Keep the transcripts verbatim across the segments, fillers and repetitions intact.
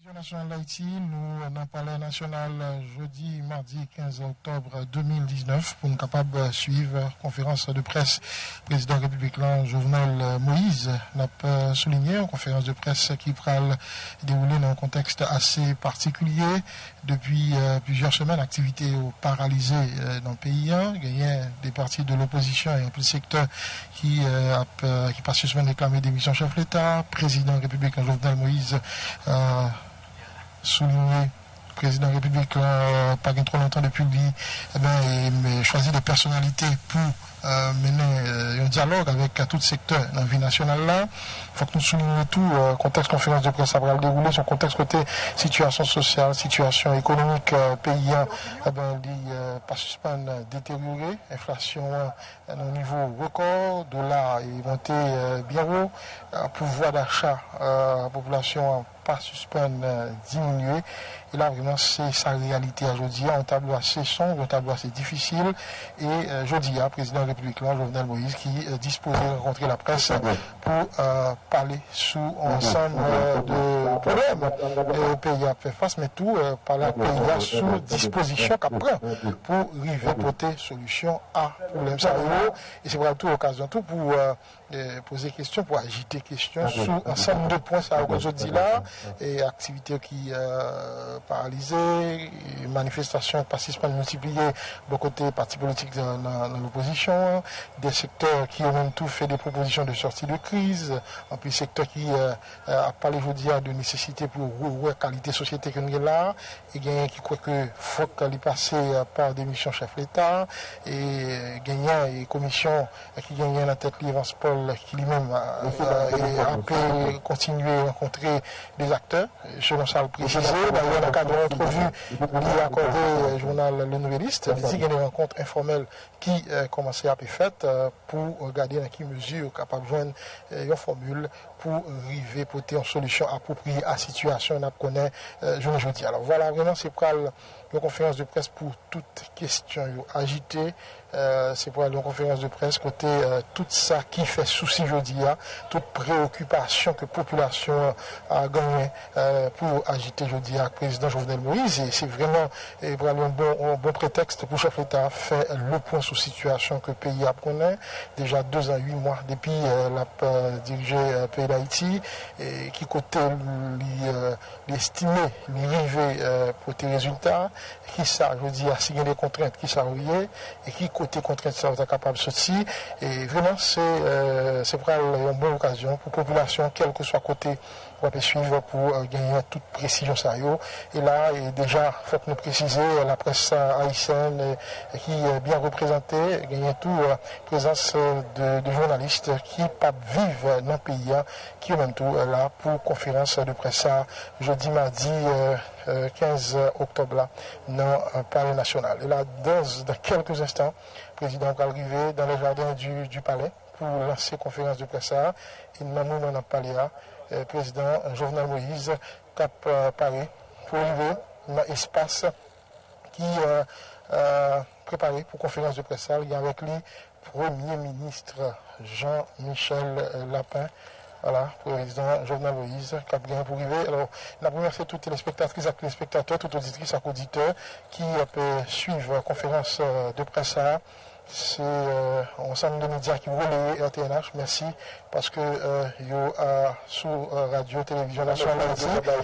Televizyon Nasyonal Dayiti, nou nan Palè Nasyonal jodi madi kenz òktòb de mil diznèf pou n kapab swiv konferans de près prezidan repiblik lan, Jovenel Moïse. N ap soulinye yon konferans de près ki pral dewoule nan yon kontèks ase patikilye. Depi plizyè semèn, aktivite yo paralize nan peyi a. Genyen de pati de lopozisyon e anpil sektè ki ap, ki pa sispann reklame demisyon chèf leta. Prezidan repiblik lan, Jovenel Moïse, soulinye prezidan repiblik lan pa gen twò lontan depi li, ebyen, chwazi de pèsonalite pou mennen yon dyalòg avèk tout sektè nan vi nasyonal la. Fòk nou soulinye tou kontèks konferans de près la pral dewoule, se yon kontèks kote sitiyasyon sosyal, sitiyasyon ekonomik peyi a, ebyen, li pa sispann deteryore. Enflasyon an nan nivo rekò, dola a monte byen wo, pouvwa dacha popilasyon an pa sispann diminye. E la, vrèman, se sa reyalite a jodi a, yon tablo ase sonb, yon tablo ase difisil. E jodi a, prezidan repiblik lan, Jovenel Moïse, ki dispoze rankontre laprès pou pale sou ansanm de pwoblèm peyi a ap fè fas, men tou pale ak peyi a sou dispozisyon k ap pran pou rive pote solisyon a pwoblèm sa yo. E se pral tou okazyon tou pou poze kesyon, pou ajite kesyon sou ansanm de pwen sa yo ke w sot di la, e aktivite yo ki paralize, e manifestasyon pa sispann miltipliye bò kote pati politik nan, nan, nan lopozisyon an, de sektè ki yo menm tou fè de pwopozisyon de sòti de kriz, anpil sektè ki ap pale jodi a de nesesite pou yo rewè kalite sosyete ke nou gen la a, e genyen ki kwè ke fòk li pase pa demisyon chèf leta, e genyen e komisyon ki genyen nan tèt li Evans Paul, ki li menm ape kontinye rankontre de aktè, selon sa l presize. Dayè, nan kad yon antrevi li akòde jounal Le Nouvelliste, li di gen de rankont enfòmèl ki kòmanse ape fèt pou gade nan ki mezi yo kapab jwenn yon fòmil pou rive pote yon solisyon apwopriye a sitiyasyon n ap konnen jounen jodi a. Alò, vwala, vrèman, se pral yon konferans de près pou tout kesyon yo ajite. Se pral yon konferans de près kote tout sa ki fè sousi jodi a, tout preyokipasyon ke popilasyon an genyen pou yo ajite jodi a ak prezidan Jovenel Moïse. E se vrèman pral yon bon, yon bon pretèks pou chèf leta a fè le pwen sou sitiyasyon ke peyi a ap konnen. Deja de zan uit mwa depi l ap dirije peyi Dayiti, e ki kote li, li estime li rive pote rezilta, kisa, jodi a, si gen de kontrent, kisa yo ye, e ki kote kontrent sa yo ta kapab soti. E vrèman, se, se pral yon bon okazyon pou popilasyon, kèlkeswa kote w ape swiv, pou genyen tout presizyon sa yo. E la, e deja, fòk nou presize, laprès ayisyèn ki byen reprezante, genyen tou prezans de, de jounalis ki p ap viv nan peyi a, ki yo menm tou la pou konferans de près sa a, jodi madi kenz òktòb la, nan Palè Nasyonal. E la, dans, dans quelques instants, prezidan an pral rive dans les jardins du, du palais pou lanse konferans de près sa a. E nan moman n ap pale a, prezidan Jovenel Moïse k ap pare pou rive nan espas ki prepare pou konferans de près sa a. Li gen avèk li Premye Minis Jean Michel Lapin. Vwala, prezidan Jovenel Moïse k ap gen pou rive. Alò, n ap remèsye tout telespektatris ak telespektatè, tout oditris ak oditè ki ap swiv konferans de près sa a. Se yon ansanm de medya ki releye R T N H. Mèsi paske yo sou radyo, televizyon nasyonal Dayiti. E la,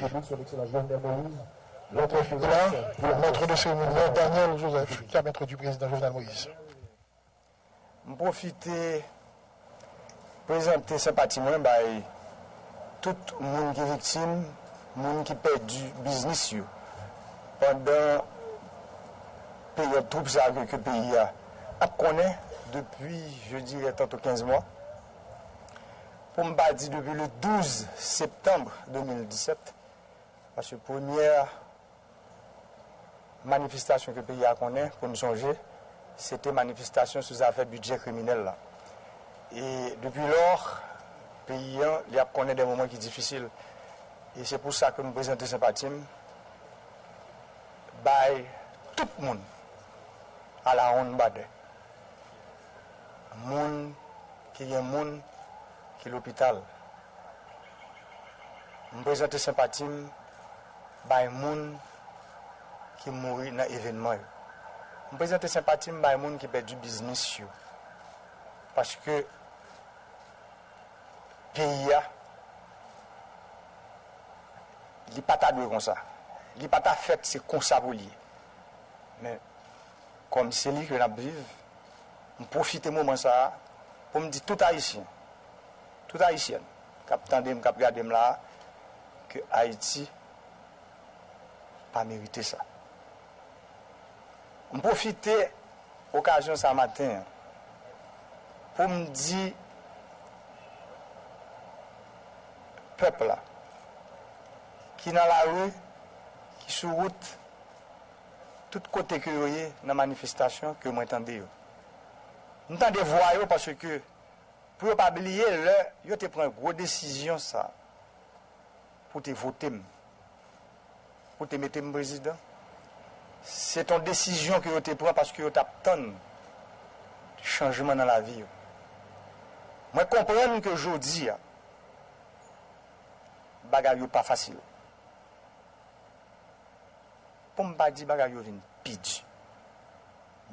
mèt de seremoni an, Daniel Joseph, ki ap entwodui prezidan Jovenel Moïse. M pwofite prezante senpati mwen bay tout moun ki viktim, moun ki pèdi biznis yo pandan peryòd twoub sa yo ke, ke peyi a ap konnen depi, je dirais, tanto kenz mwa. Pou m pa di depi le douz septanm de mil disèt, paske premyè manifestasyon ke peyi a konnen, pou n sonje, se te manifestasyon sou zafè bidjè kriminèl la. E depi lò, peyi an, li ap konnen de moman ki difisil. E se pou sa ke m prezante senpati m bay tout moun alawonnbadè. Moun ki gen moun ki lopital. M prezante senpati m bay moun ki mouri nan evènman yo. M prezante senpati m bay moun ki pèdi biznis yo. Paske peyi a, li pa ta dwe konsa. Li pa ta fèt se konsa pou l ye. Men, kòm se li ke n ap viv, m pwofite moman sa a pou m di tout Ayisyen, tout Ayisyèn k ap tande m, k ap gade m la a, ke Ayiti pa merite sa. M pwofite okazyon sa maten an pou m di pèp la ki nan lari, ki sou wout, tout kote ke yo ye nan manifestasyon ke mwen tande yo. M tande vwa yo paske pou yo pa bliye lè yo te pran gwo desizyon sa pou te vote m, pou te mete m prezidan, se t on desizyon ke yo te pran paske yo t ap tann chanjman nan lavi yo. Mwen konprann ke jodi a, bagay yo pa fasil. Pou m pa di bagay yo vin pi di.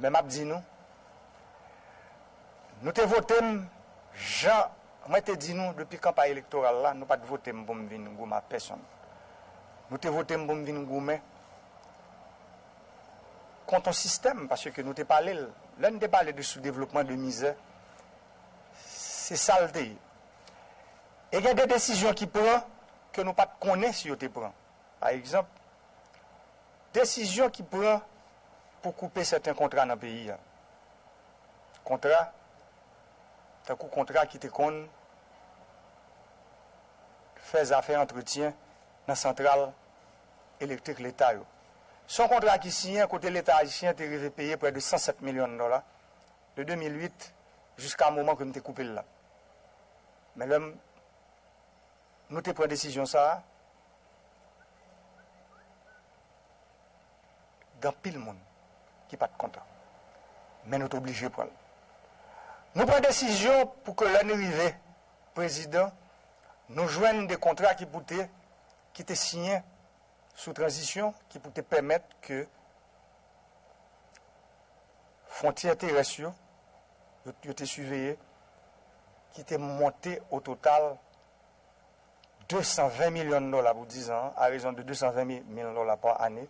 Men m ap di nou, nou te vote m jan mwen te di nou depi kanpay elektoral la, nou pa t vote m pou m vin goumen ak pèsonn. Nou te vote m pou m vin goumen kont on sistèm, paske nou te pale l. Lè n te pale de soudevlopman, de mizè, se sa l te ye. E gen de desizyon ki pran ke nou pa t konnen si yo te pran. Pa egzanp, desizyon ki pran pou koupe sèten kontra nan peyi a. Kontra, tankou kontra ki te konn fè zafè antretyen nan santral elektrik leta yo. Se yon kontra ki siyen kote leta ayisyen te rive peye prè de san sèt milyon dola de de mil uit jiska moman ke m te koupe l la. Men lè m, nou te pran desizyon sa a, gen anpil moun ki pa t kontan. Men nou te oblije pran l. Nou pran desizyon pou ke lè n rive prezidan, nou jwenn de kontra ki pou te, ki te siyen sou tranzisyon ki pou te pèmèt ke fwontyè terès yo, yo, yo te siveye, ki te monte o total de san ven milyon dola pou diz an, a rezon de de san ven mil dola pa ane,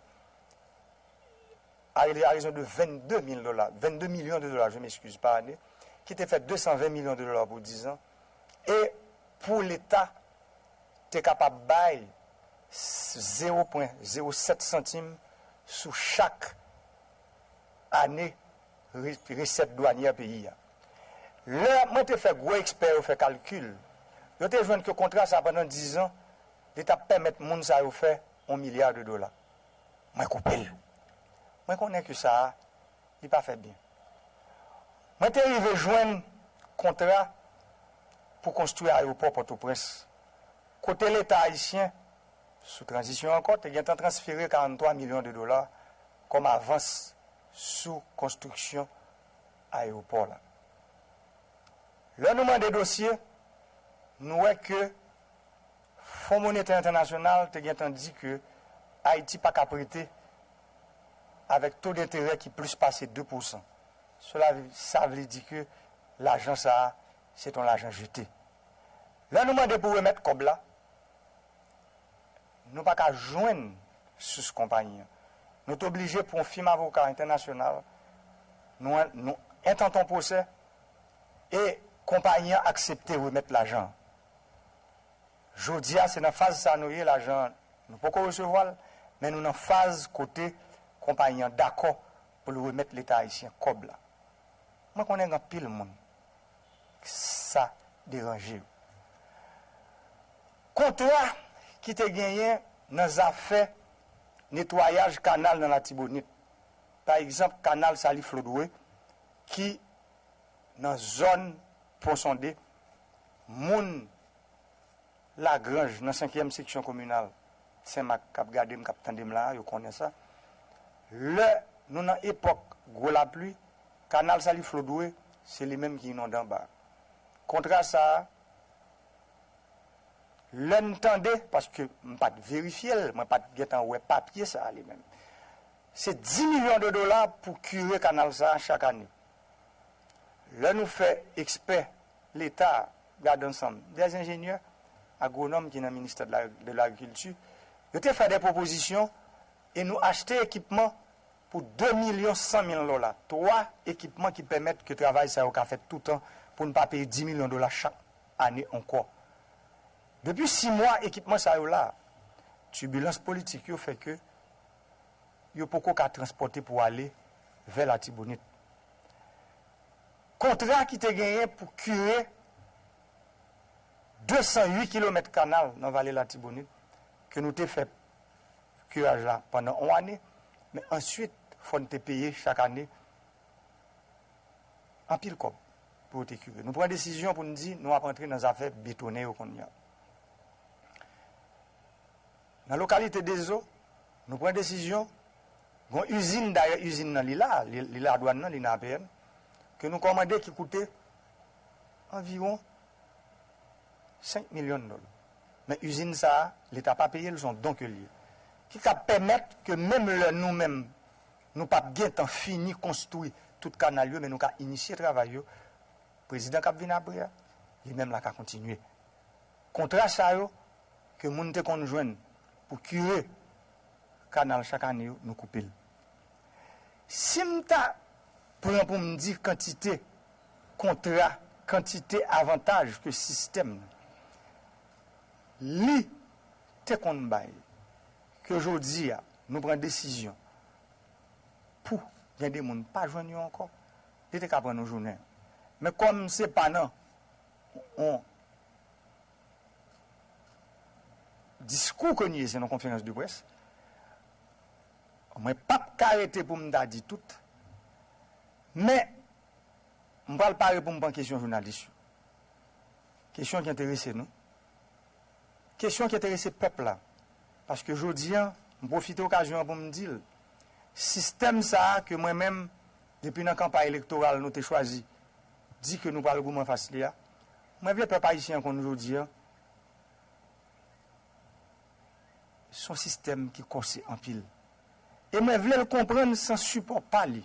a, a rezon de vennde mil dola, vennde milyon de dola, je m'excuse, pa ane, ki te fè de san ven milyon de dola pou diz an, e pou Leta te kapab bay zewo pwen zewo sèt santim sou chak ane re-, resèt dwanyè peyi a. Lè mwen te fè gwo ekspè yo fè kalkil, yo te jwenn ke kontra sa a pandan diz an, li t ap pèmèt moun sa yo fè yon milya de dola. Mwen koupe l. Mwen konnen ke sa a, li pa fè byen. Mwen te rive jwenn kontra pou konstwi ayewopò Pòtoprens, kote Leta ayisyen, sou tranzisyon ankò, te gentan transfere karanntwa milyon de dola kòm avans sou konstriksyon ayewopò la. Lè nou mande dosye, nou wè ke Fon Monetè Entènasyonal te gentan di ke Ayiti pa ka prete avèk to denterè ki plis pase de pousan. Sela, sa vle di ke lajan sa a, se t on lajan jete. Lè nou mande pou remèt kòb la, nou pa ka jwenn sous konpayi an. Nou te oblije pran yon fim avoka entènasyonal, nou, nou entante yon pwosè, e konpayi an aksepte remèt lajan an. Jodi a, se nan faz sa nou ye, lajan an, nou poko resevwa l, men nou nan faz kote konpayi an dakò pou l remèt Leta ayisyen kòb la. Mwen konnen gen anpil moun sa deranje yo. Kontra ki te genyen nan zafè netwayaj kanal nan Latibonit, pa egzanp, kanal Saliflodwe ki nan zòn Pon Sonde, moun Lagranj, nan senkyèm seksyon kominal Senmak, k ap gade m, k ap tande m la a, yo konnen sa. Lè nou nan epòk gwo lapli, kanal Saliflodwe, se li menm ki inonde anba. Kontra sa a, Lè n tande, paske m pa t verifye l, mwen pa t gentan wè papye sa a li menm. Se dis milyon de dola pou kire kanal sa a chak ane. Lè nou fè ekspè Leta gade ansanm, des enjenyè, agwonòm ki nan ministè de la, de lagrikilti, yo te fè de pwopozisyon e nou achte ekipman pou de milyon san mil dola. Twa ekipman ki pèmèt ke travay sa yo ka fèt toutan pou n pa peye dis milyon dola chak ane ankò. Depi sis mwa, ekipman sa yo la. Tibilans politik yo fè ke yo poko ka transpòte pou ale vè Latibonit. Kontra ki te genyen pou kire de san uit kilomèt kanal nan vale Latibonit, ke nou te fè kiraj la pandan yon ane, men answit, fò n te peye chak ane anpil kòb pou yo te kire. Nou pran desizyon pou n di nou ap antre nan zafè betonnen yo kounye a. Nan lokalite Dezo, nou pran desizyon, gon izin, dayè izin nan li la, li, li la dwàn nan, li nan A P N, ke nou kòmande ki koute anviwon senk milyon dola. Men izin sa a, Leta pa peye l, se yon don ke l ye. Ki ka pèmèt ke menm lè nou menm, nou p ap gentan fini konstwi tout kanal yo, men nou ka inisye travay yo. Prezidan k ap vin apre a, li menm la ka kontinye. Kontra sa yo, ke moun te konn jwenn pou kire kanal chak ane yo, nou koupe l. Si m ta pran pou m di kantite kontra, kantite avantaj ke sistèm nan li te konn bay, ke jodi a nou pran desizyon pou gen de moun pa jwenn yo ankò, li te ka pran nou jounen. Men kòm se pa nan yon diskou ke n ye, se nan konferans de près, mwen p ap ka rete pou m ta di tout, men m pral pare pou m pran kesyon jounalis yo. Kesyon ki enterese nou. Kesyon ki enterese pèp la. Paske jodi a, m pwofite okazyon an pou m di l, sistèm sa a ke mwen menm, depi nan kanpay elektoral nou te chwazi, di ke nou pral goumen fas li a, mwen vle pèp ayisyen an konn jodi a, se yon sistèm ki kòse anpil. E mwen vle l konprann san sipò pa li.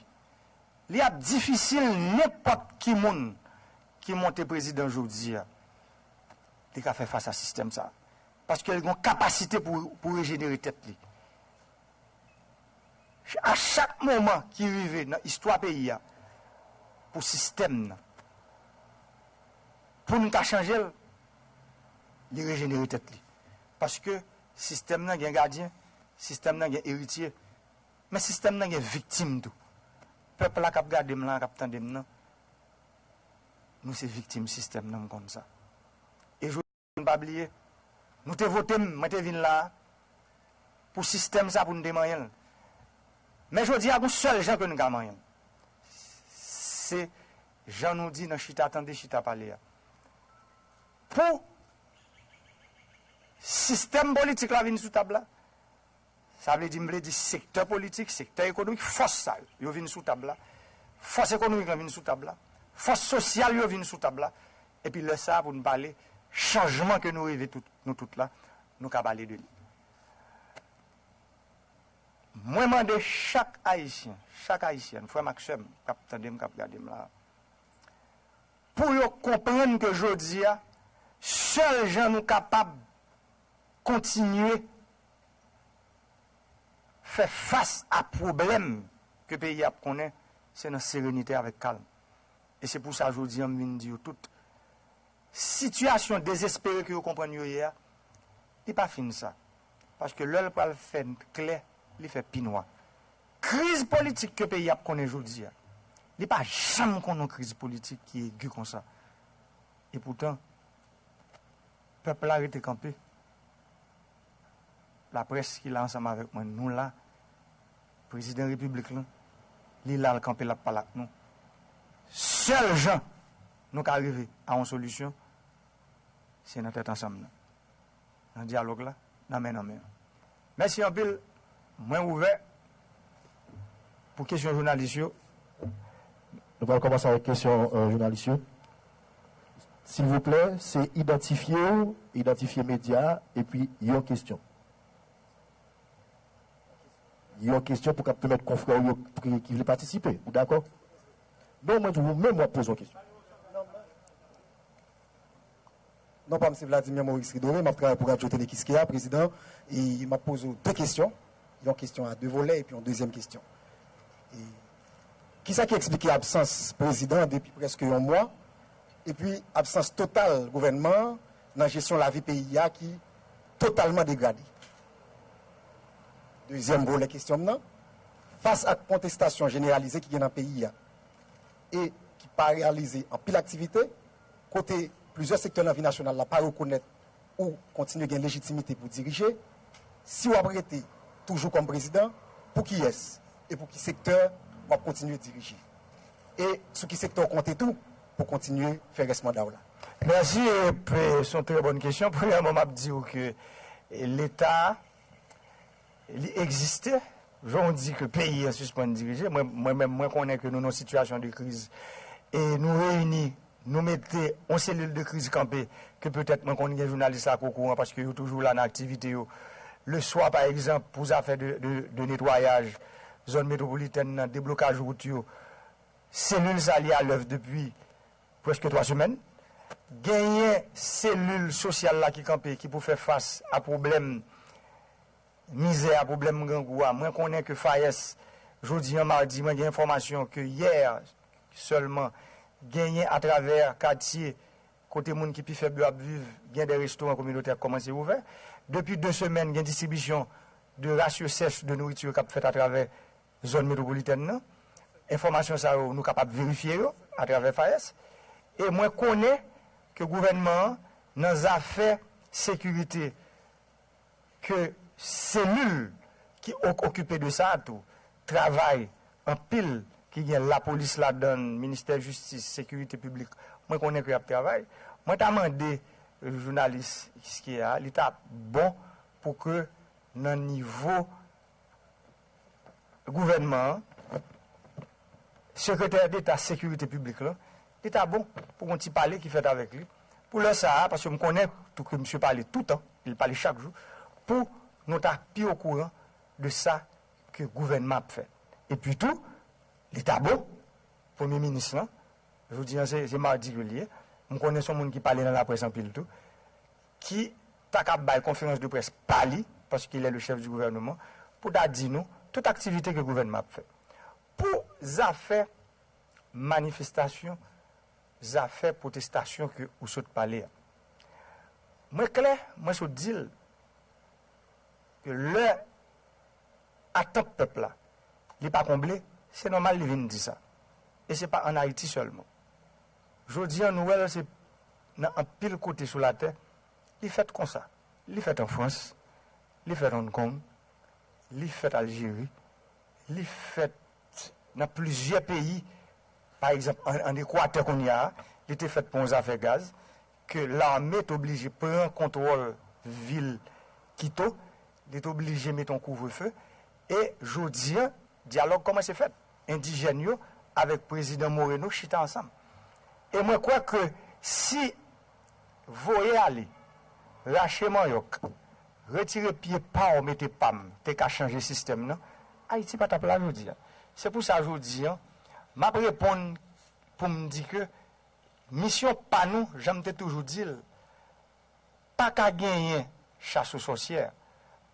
Li ap difisil nenpòt ki moun ki monte prezidan jodi a, li ka fè fas a sistèm sa. Paske li gen yon kapasite pou, pou rejenere tèt li. A chak moman ki rive nan istwa peyi a, pou sistèm nan, pou n ka chanje l, li rejenere tèt li. Paske sistèm nan gen gadyen, sistèm nan gen eritye, men sistèm nan gen viktim tou. Pèp la k ap gade m lan, k ap tande m nan, nou se viktim sistèm nan, m konn sa. E jodi a, n pa bliye, nou te vote m, mwen te vin la a, pou sistèm sa pou n te manyen l. Men jodi a, gon sèl jan ke n ka manyen l. Se jan nou di nan chita tande, chita pale a. Pou sistèm politik la vin sou tab la, sa vle di, m vle di sektè politik, sektè ekonomik, fòs sa yo, yo vin sou tab la. Fòs ekonomik lan vin sou tab la. Fòs sosyal yo vin sou tab la. Epi lè sa a, pou n pale chanjman ke nou reve tout, nou tout la, nou ka pale de li. Mwen mande chak Ayisyen, chak Ayisyèn, frè m ak sè m, k ap tande m, k ap gade m la, pou yo konprann ke jodi a, sèl jan nou kapab kontinye fè fas a pwoblèm ke peyi a ap konnen, se nan serenite avèk kalm. E se pou sa jodi a m vin di yo tout, sitiyasyon dezespere ke yo konprann yo ye a, li pa fin sa. Paske lè l pral fè klè, li fè pi nwa. Kriz politik ke peyi a ap konnen jodi a, li pa janm konn yon kriz politik ki egi konsa. Epoutan, pèp la rete kanpe. Laprès ki la ansanm avèk mwen, nou la. Prezidan repiblik lan, li la, l kanpe, l ap pale ak nou. Sèl jan nou ka rive a yon solisyon, se nan tèt ansanm nan, nan dyalòg la, nan men nan men. Mèsi anpil. Mwen ouvè pou kesyon jounalis yo. Nou pral kòmanse avèk kesyon, euh, jounalis yo. Silvouplè, se idantifye w, idantifye medya a, epi yon kesyon. Yon kesyon pou k ap pèmèt konfrè w yo ki, ki vle patisipe. Ou dakò? Non, mwen di w menm w ap poze yon kesyon. Non pa m se Vladimir Maurice Ridoré, m ap travay pou Radyo Tele Kiskeya, prezidan, e m ap poze w de kesyon, yon kesyon a de volè epi yon dezyèm kesyon. E, kisa ki eksplike absans prezidan depi prèske yon mwa, epi absans total gouvènman an nan jesyon lavi peyi a ki totalman degrade? Dezyèm volè kesyon m nan, fas ak kontestasyon jeneralize ki gen nan peyi a e ki paralize anpil aktivite, kote plizyè sektè nan vi nasyonal la pa rekonèt ou kontinye gen lejitimite pou dirije, si w ap rete toujou kòm prezidan, pou kiyès e pou ki sektè w ap kontinye dirije? E sou ki sektè w konte tou pou kontinye fè rès manda w la? Mèsi, e, se yon trè bòn kesyon. Premyèman, m ap di w ke Leta, li egziste. Jan w di ke peyi an sispann dirije, mwen, mwen menm, mwen konnen ke nou nan yon sitiyasyon de kriz. E nou reyini, nou mete yon selil de kriz kanpe, ke petèt mwen konn gen jounalis la k okouran, paske yo toujou la nan aktivite yo. Leswa, pa egzanp, pou zafè de, de, de netwayaj zòn metwopolitèn nan, deblokaj wout yo, selil sa li alèv depi prèske twa semèn. Genyen selil sosyal la ki kanpe, ki pou fè fas a pwoblèm mizè a, pwoblèm grangou a. Mwen konnen ke FAES, jodi an madi, mwen gen enfòmasyon ke yè sèlman, genyen atravè katye kote moun ki pi fèb yo ap viv, gen de restoran kominotè k kòmanse ouvè. Depi de semèn, gen distribisyon de rasyon sèch de nouriti k ap fèt atravè zòn metwopolitèn nan. Enfòmasyon sa yo, nou kapab verifye yo atravè FAES. E mwen konnen ke gouvènman an, nan zafè sekirite, ke selil ki o- okipe de sa a tou, travay anpil, ki gen lapolis ladan l, ministè jistis, sekirite piblik, mwen konnen ke y ap travay. Mwen ta mande jounalis Kiskeya a, li ta bon pou ke nan nivo gouvènman an, sekretè deta sekirite piblik lan, li ta bon pou gon ti pale ki fèt avèk li. Pou lè sa a, paske m konnen tou ke misye pale toutan, li pale chak jou, pou nou ta pi okouran de sa ke gouvènman ap fè. Epi tou, li ta bon, premye minis lan, jodi an se, se madi ke li ye, m konnen se yon moun ki pale nan laprès anpil tou, ki ta ka bay konferans de près pa li, paske il est le chef du gouvernement, pou ta di nou tout aktivite ke gouvènman ap fè. Pou zafè manifestasyon, zafè pwotestasyon ke ou sot pale a, mwen klè, mwen sot di l ke lè atant pèp la, li pa konble, se nòmal li vin di sa. E se pa ann Ayiti sèlman. Jodi an, nou wè l se nan anpil kote sou latè, li fèt konsa. Li fèt an Frans, li fèt Hong Kong, li fèt Aljeri, li fèt nan plizyè peyi. Pa egzanp, ann, ann Ekwatè kounye a, li te fèt pou yon zafè gaz, ke lame t oblije pran kontwòl vil Kito, li t oblije mete yon kouvrefe. E jodi an, dyalòg kòmanse fèt. Endijèn yo avèk prezidan Moreno chita ansanm. E mwen kwè ke si voye ale, rache manyòk, retire pye pa w mete pa m te ka chanje sistèm nan, Ayiti pa t ap la jodi a. Se pou sa jodi an, m ap reponn pou m di ke misyon pa nou, jan m te toujou di l, pa ka genyen chas o sòsyè,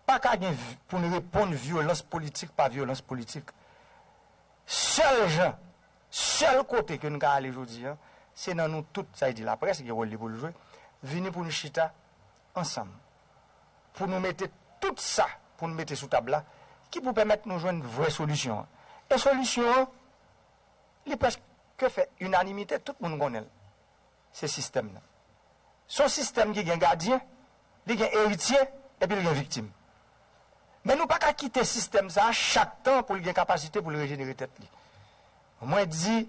pa ka gen pou n reponn vyolans politik pa vyolans politik. Sèl jan, sèl kote ke n ka ale jodi an, se nan nou tout, sa vle di laprès gen wòl li pou l jwe, vini pou n chita ansanm, pou nou mete tout sa pou n mete sou tab la, ki pou pèmèt nou jwenn vrè solisyon an. E solisyon an, li prèske fè inanimite, tout moun konnen l. Se sistèm nan. Se yon sistèm ki gen gadyen, li gen eritye, epi l gen viktim. Men nou pa ka kite sistèm sa a chak tan pou l gen kapasite pou l rejenere tèt li. Mwen di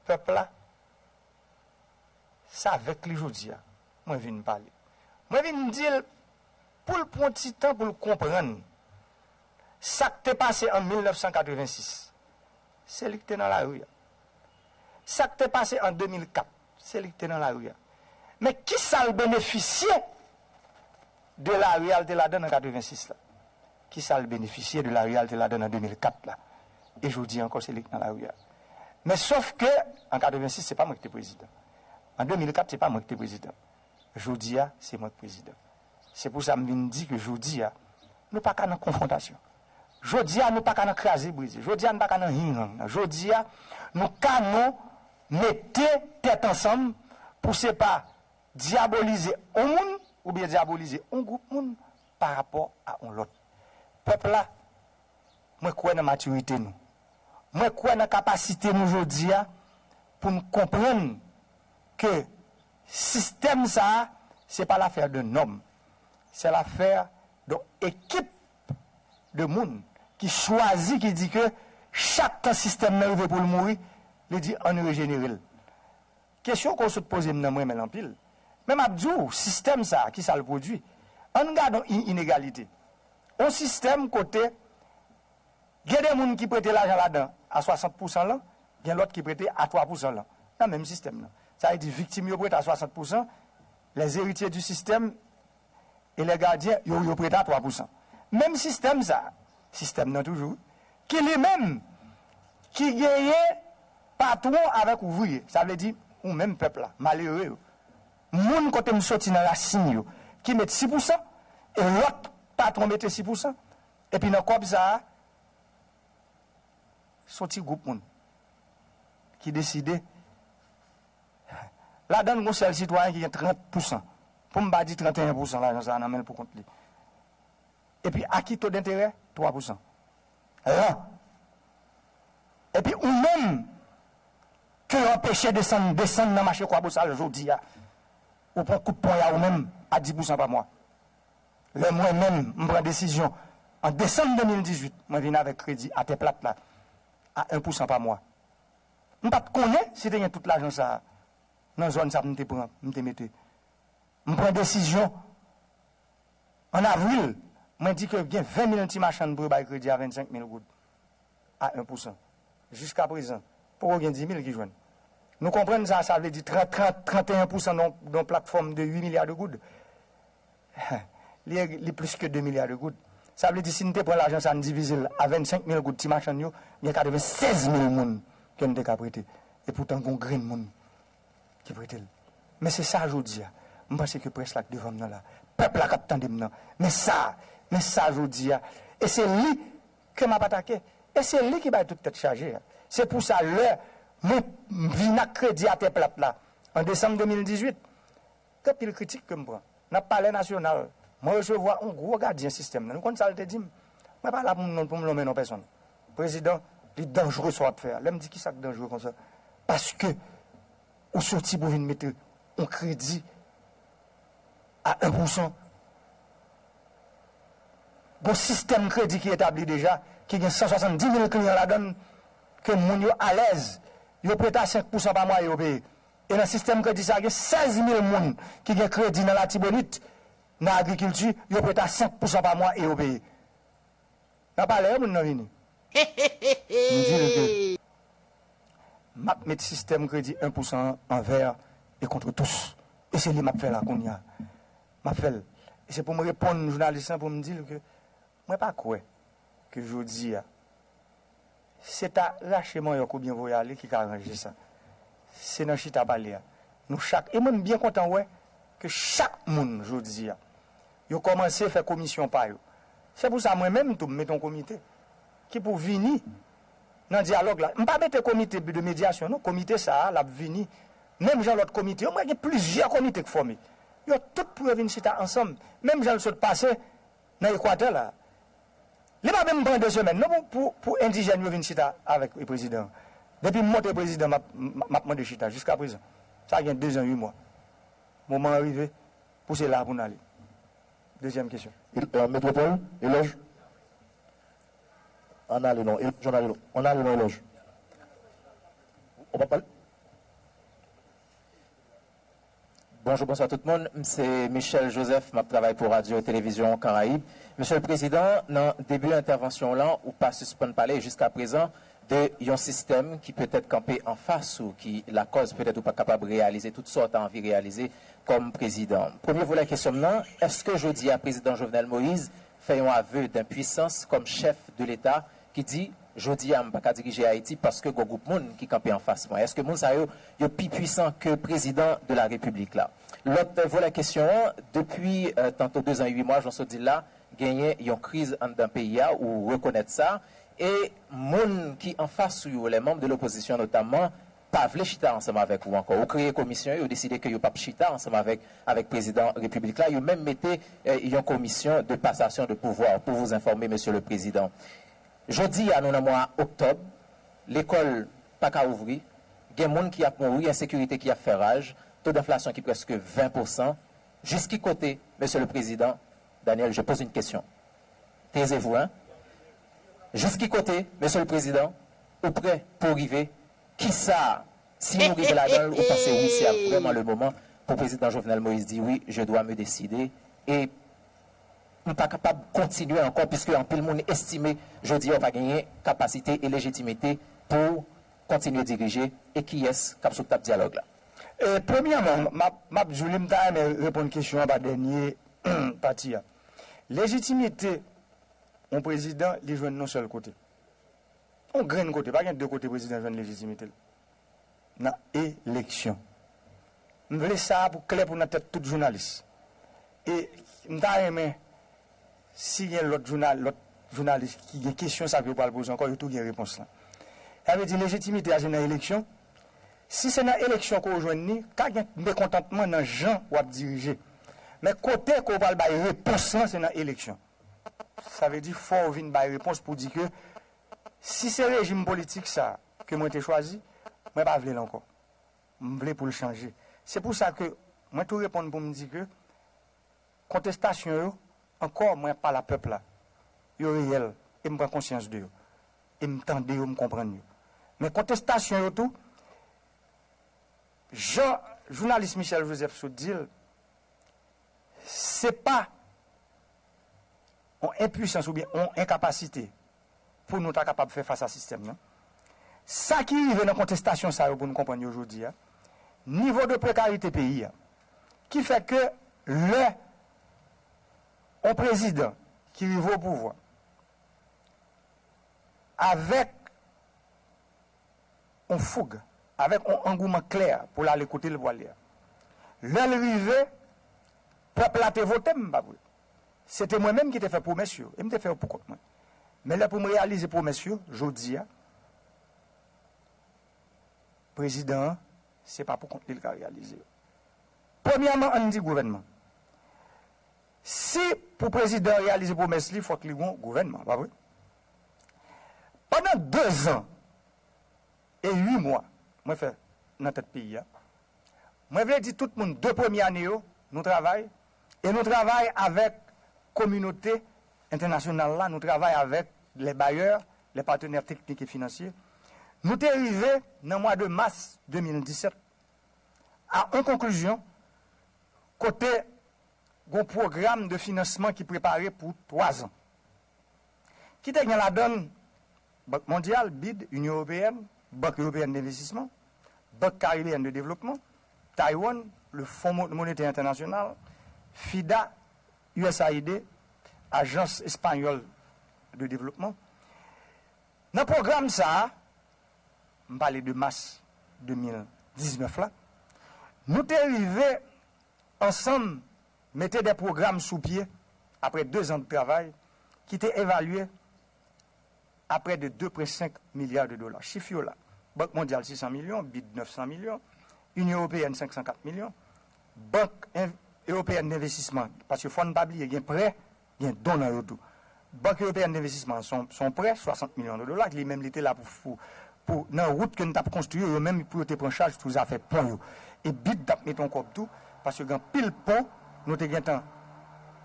pèp la, se avèk li jodi a mwen vin pale. Mwen vin di l pou l pran ti tan pou l konprann sa k te pase an mil nèf san katrevensis. Se li k te nan lari a. Sa k te pase an de mil kat, se li k te nan lari a. Men kisa l benefisye de lari a l te ladann an katrevensis la? Kisa l benefisye de lari a l te ladann an de mil kat la? E jodi a ankò, se li k nan lari a. Men sòf ke, an katrevensis, se pa mwen ki te prezidan. An de mil kat, se pa mwen ki te prezidan. Jodi a, se mwen k prezidan. Se pou sa m vin di ke jodi a, nou pa ka nan konfwontasyon. Jodi a, nou pa ka nan kraze brize. Jodi a, nou pa ka nan hingang. Jodi a, nou ka nan mete tèt ansanm pou se pa dyabolize on moun oubyen dyabolize on gwoup moun pa rapò a on lòt. Pèp la, mwen kwè nan matirite nou. Mwen kwè nan kapasite nou jodi a pou n konprann ke sistèm sa a, se pa lafè de nòm. Se lafè de ekip de moun ki chwazi, ki di ke chak tan sistèm nan rive pou l mouri, li di, "Ann rejenere l." Kesyon ke w sot poze m nan, m renmen l anpil. Men m ap di w, sistèm sa a, kisa l pwodui? Ann gade yon i- inegalite. Yon sistèm kote gen de moun ki prete lajan ladan a swasant pousan lan, gen lòt ki prete a twa pousan lan, nan menm sistèm nan. Sa vle di, viktim yo prete a swasant pousan, les héritiers du système et les gardiens, yo, yo prete a twa pousan. Menm sistèm sa, sistèm nan toujou, ki li menm, ki genyen patwon avèk ouvriye. Sa vle di, ou menm pèp la, malere yo. Moun kote m soti nan rasin yo, ki met sis pousan, e lòt patwon mete sis pousan. Epi nan kòb sa a, se yon ti gwoup moun ki deside. Ladan n, gon sèl sitwayen ki gen trant pousan. Pou m pa di tranteyen pousan lajan sa a nan men l pou kont li. Epi a ki to denterè? Twa pousan. Lan. Epi ou menm, ke yo anpeche desann, desann nan mache Kwabosal jodi a, ou pran kout ponya ou menm a dis pousan pa mwa. Lè mwen menm, m pran desizyon, an desanm de mil dizuit, mwen vin avèk kredi atè plat la, a en pousan pa mwa. M pa t konnen si te gen tout lajan sa a nan zòn sa m te pran, m te mete. M pran desizyon an avril, mwen di ke gen ven mil ti machann pou yo bay kredi a vennsenk mil goud a en pousan. Jiska prezan, poko gen dis mil ki jwenn. Nou konprann sa, sa vle di trant, trant, tranteyen pousan nan, nan platfòm de uit milya de goud. Li, li plis ke de milya de goud. Sa vle di, si n te pran lajan sa, n divize l a vennsenk mil goud ti machann yo, gen katrevensèz mil moun ke n te ka prete. E poutan, gon grenn moun ki prete l. Men se sa jodi a. M panse ke près la k devan m nan la. Pèp la k ap tande m nan. Men sa, men sa jodi a. E se li ke m ap atake. E se li ki bay tout tèt chaje a. Se pou sa, lè mwen vin ak kredi atè plat la, an desanm de mil dizuit, gen anpil kritik ke m pran. Nan Palè Nasyonal, mwen resevwa yon gwo gadyen sistèm nan. Nou konn sa l te di m? Mwen pa la pou m, pou m lonmen non pèsonn. Prezidan, li danjere sa w ap fè a. Lè m di, "Kisa k danjere konsa?" Paske ou soti pou vin mete yon kredi a en pousan. Gon sistèm kredi ki etabli deja, ki gen san swasanndis mil kliyan ladan l, ke moun yo alèz, yo prete a senk pousan pa mwa e yo peye. E nan sistèm kredi sa a, gen sèz mil moun ki gen kredi nan Latibonit, nan agrikilti, yo prete a senk pousan pa mwa e yo peye. Nan palè, moun nan vini. M di l ke m ap met sistèm kredi en pousan an anvè e contre tous. E se li m ap fè la kounye a. M ap fè l. E se pou m reponn jounalis lan pou m di l ke mwen pa kwè ke jodi a, se ta rache manyòk oubyen voye ale ki ka ranje sa. Se nan chita pale a. Nou chak, e mwen m byen kontan wè ke chak moun jodi a, yo kòmanse fè komisyon pa yo. Se pou sa mwen menm tou, m mete yon komite ki pou vini nan dyalòg la. M pa mete komite de medyasyon non, komite sa a, l ap vini. Menm jan lòt komite yo, mwen gen plizyè komite k fòme. Yo tout pou yo vin chita ansanm. Menm jan l sot pase nan Ekwatè la. Li pa menm pran de semèn non pou, pou, pou endijèn yo vin chita avèk prezidan. Depi m monte prezidan, m ap, m ap mande chita jiska prezan. Sa gen dezan uit mwa. Moman an rive pou se la pou n ale. Dezyèm kesyon. Il, euh, Métropole, Elòj. Ann ale non, Elòj, ann ale non. Ann ale non, Elòj. Ou pa pale? Bonjou, bonswa tout moun. M se Michel Joseph, m ap travay pou Radyo Televizyon Karayib. Mesye le Prezidan, nan debi entèvansyon w lan, ou pa sispann pale, jiska prezan, de yon sistèm ki petèt kanpe anfas ou, ki lakòz petèt ou pa kapab reyalize tout sa w ta anvi reyalize kòm prezidan. Premye volè kesyon m nan, èske jodi a prezidan Jovenel Moïse fè yon aveu d'impuissance kòm chèf de Leta ki di, jodi a m pa ka dirije Ayiti paske gwo gwoup moun ki kanpe anfas mwen? Èske moun sa yo, yo pi pwisan ke prezidan de la Repiblik la? Lòt volè kesyon an, depi euh, tanto dezan e uit mwa, jan w sot di l la, genyen yon kriz anndan peyi a, ou rekonèt sa. E moun ki anfas ou yo, les membres de l'opposition notamment, pa vle chita ansanm avèk ou ankò. Ou kreye komisyon, yo deside ke yo p ap chita ansanm avèk, avèk prezidan repiblik la. Yo menm mete eh, yon komisyon de passation de pouvoir, pour vous informer, Monsieur le Président. Jodi a, nou nan mwa oktòb, lekòl pa ka ouvri, gen moun ki ap mouri, ensekirite ki ap fè raj, to denflasyon ki prèske ven pousan. Jiski kote, Monsieur le Président, Daniel, je pose une question. Taisez-vous, hein? Jiski kote, Monsieur le Président, ou prè pou rive? Kisa, si nou rive ladan l, ou panse wi, se ap vrèman le moman pou prezidan Jovenel Moïse di wi, je dois me décider, e m pa kapab kontinye ankò, piske anpil moun estime jodi a w pa genyen kapasite e lejitimite pou kontinye dirije, e kiyès k ap sou tab dyalòg la? E, premyèman, m ap, m ap di w li, m ta renmen reponn kesyon an pa dènye pati a. Lejitimite yon prezidan, li jwenn nan sèl kote. Yon grenn kote, pa gen de kote prezidan jwenn lejitimite l. Nan eleksyon. M vle sa a pou klè pou nan tèt tout jounalis. E m ta renmen, si gen lòt jounal, lòt jounalis ki gen kesyon sa ke yo pral poze ankò, yo tou gen repons lan. Sa vle di lejitimite a se nan eleksyon. Si se nan eleksyon ke w jwenn li, ka gen mekontantman nan jan w ap dirije. Men kote ke w pral bay repons lan, se nan eleksyon. Sa vle di fò w vin bay repons pou di ke si se rejim politik sa ke mwen te chwazi, mwen pa vle l ankò. M vle pou l chanje. Se pou sa ke mwen tou reponn pou m di ke kontestasyon yo, ankò mwen ap pale a pèp la, yo reyèl e m pran konsyans de yo. E m tande yo, m konprann yo. Men kontestasyon yo tou, jan jounalis Michel Joseph sot di l, se pa yon enpwisans oubyen yon enkapasite pou nou ta kapab fè fas a sistèm nan. Sa ki rive nan kontestasyon sa yo pou nou konprann yo jodi a, nivo de prekarite peyi a, ki fè ke lè yon prezidan ki rive o pouvwa avèk yon foug, avèk yon angouman klè pou l ale kote l pwale a. Lè l rive, pèp la te vote m, pa vre? Se te mwen menm ki te fè pwomès yo, e m te fè yo pou kont mwen. Men lè pou m reyalize pwomès yo, jodi a, prezidan an, se pa pou kont li l ka reyalize yo. Premyèman, ann di gouvènman. Si pou prezidan reyalize pwomès li, fòk li gon gouvènman, pa vre? Pandan dezan e uit mwa mwen fè nan tèt peyi a, mwen vle di tout moun de premye ane yo, nou travay, e nou travay avèk kominote entènasyonal la, nou travay avèk les bailleurs, les partenaires techniques et financiers. Nou te rive nan mwa de mas de mil disèt a yon konklizyon kote gon pwogram de finansman ki prepare pou twa zan. Ki te gen ladan l Bank Mondyal, bid, Inyon Ewopeyèn, Bank Ewopeyèn Denvestisman, Bank Karibeyèn de Devlopman, Taiwan, le Fonds Mo- Monétaire International, FIDA, U S A I D, Ajans Espanyòl de Devlopman. Nan pwogram sa a, m pale de mas de mil diznèf la, nou te rive ansanm mete de pwogram sou pye apre dezan de travay ki te evalye a près de de pwen senk milya de dola. Chif yo la. Bank Mondyal sisan milyon, bid nèf san milyon, Inyon Ewopeyèn senk san kat milyon, Bank En- Ewopeyèn Denvestisman, paske fò n pa bliye gen prè, gen don nan yo tou. Bank Ewopeyèn Denvestisman se yon- se yon prè swasant milyon de dola, li menm li te la pou, pou, pou nan wout ke n t ap konstwi yo, yo menm pou yo te pran chaj tou zafè pon yo. E bid t ap mete yon kòb tou, paske gen anpil pon nou te gentan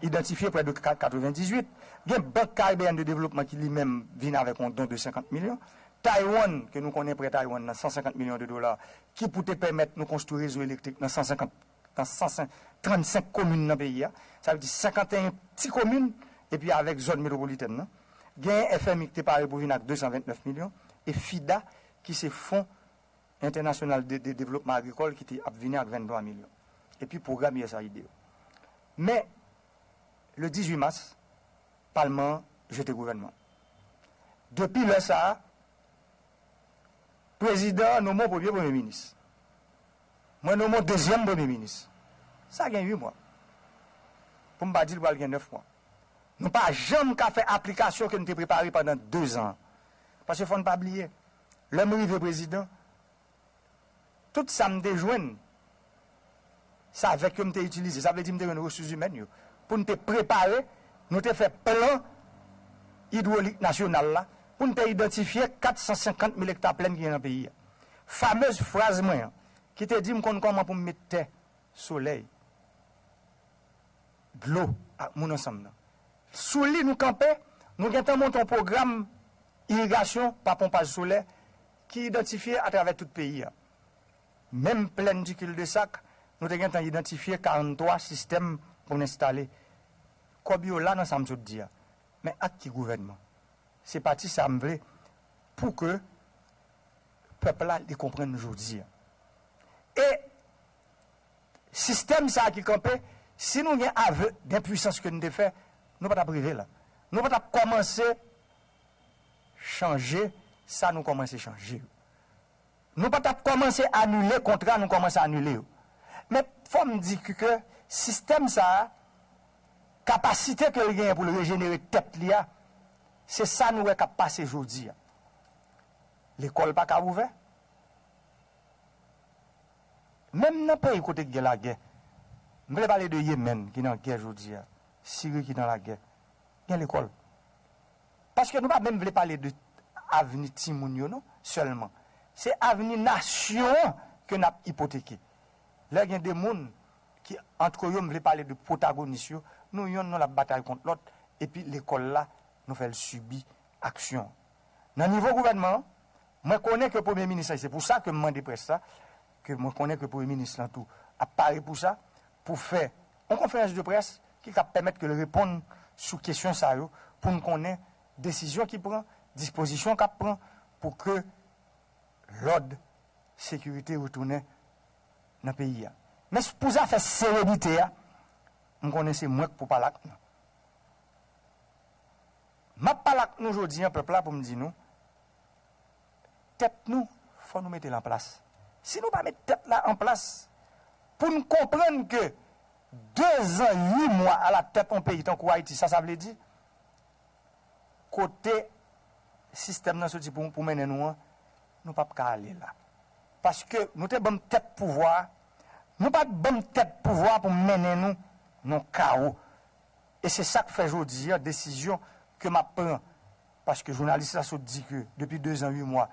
idantifye prè de ka- katrevendizuit. Gen Bank Karibeyèn de Devlopman ki li menm vin avèk yon don de senkant milyon. Taiwan, ke nou konnen prè Taiwan nan san senkant milyon de dola, ki pou te pèmèt nou konstwi rezo elektrik nan san senkant, nan san trannsenk komin nan peyi a. Sa vle di senkanteyen ti komin, epi avèk zòn metwopolitèn nan. Gen F M I ki te pare pou vin ak de san ventnèf milyon. e FIDA, ki se Fon Entènasyonal de, de Devlopman Agrikòl, ki te ap vini ak venntwa milyon. Epi pwogram U S A I D yo. Men, le dizuit mas, palman an jete gouvènman an. Depi lè sa a, prezidan an nonmen yon premye premye minis. Mwen nonmen yon dezyèm premye minis. Sa gen uit mwa. Pou m pa di l pral gen nèf mwa. Nou pa janm ka fè aplikasyon ke n te prepare pandan dezan. Paske fò n pa bliye, lè m rive prezidan, tout sa m te jwenn, se avèk yo m te itilize. Sa vle di m te jwenn resous imèn yo. Pou n te prepare, nou te fè plan idwolik nasyonal la, pou n te idantifye kat san senkant mil ekta plèn ki gen nan peyi a. Famez fraz mwen an, ki te di m konn kòman pou m met tè, solèy, dlo ak moun ansanm nan. Sou li nou kanpe, nou gentan monte yon pwogram irigasyon pa ponpaj solè ki idantifye atravè tout peyi a. Menm plèn di Kildesak, nou te gentan idantifye karanntwa sistèm pou n enstale. Kòb yo la nan sa m sot di a. Men ak ki gouvènman? Se pati sa m vle pou ke pèp la li konprann jodi a. E sistèm sa a ki kanpe, si nou gen avè denpwisans ke n te fè, nou pa t ap rive la. Nou pa t ap kòmanse chanje sa nou kòmanse chanje yo. Nou pa t ap kòmanse anile kontra nou kòmanse anile yo. Men fò m di ke, ke sistèm sa a, kapasite ke l genyen pou l rejenere tèt li a, se sa nou wè k ap pase jodi a. Lekòl pa ka ouvè. Menm nan peyi kote k gen lagè, m vle pale de Yemèn ki nan gè jodi a, Siri ki nan lagè, gen lekòl. Paske nou pa menm vle pale de avni timoun yo non, sèlman. Se avni nasyon an ke n ap ipoteke. Lè gen de moun ki, antre yo, m vle pale de pwotagonis yo, nou yonn nou l ap batay kont lòt, epi lekòl la, nou fè l sibi aksyon. Nan nivo gouvènman an, mwen konnen ke premye minis la, se pou sa ke m mande près la, ke mwen konnen ke premye minis lan tou ap pare pou sa, pou fè yon konferans de près ki ka pèmèt ke l reponn sou kesyon sa yo, pou n konnen desizyon ki pran, dispozisyon k ap pran pou ke lòd, sekirite retounen nan peyi a. Men pou zafè serenite a, m konnen se mwen k pou pale ak nou. M ap pale ak nou jodi an, pèp la, pou m di nou, tèt nou, fò nou mete l an plas. Si nou pa met tèt la an plas, pou n konprann ke dezan, uit mwa alatèt yon peyi tankou Ayiti, sa sa vle di, kote sistèm nan soti pou, pou mennen nou an, nou p ap ka ale la. Paske nou te ban m tèt pouvwa a, nou pa t ban m tèt pouvwa a pou mennen nou nan kawo. E se sa k fè jodi a, desizyon ke m ap pran, paske jounalis la sot di ke depi dezan, uit mwa,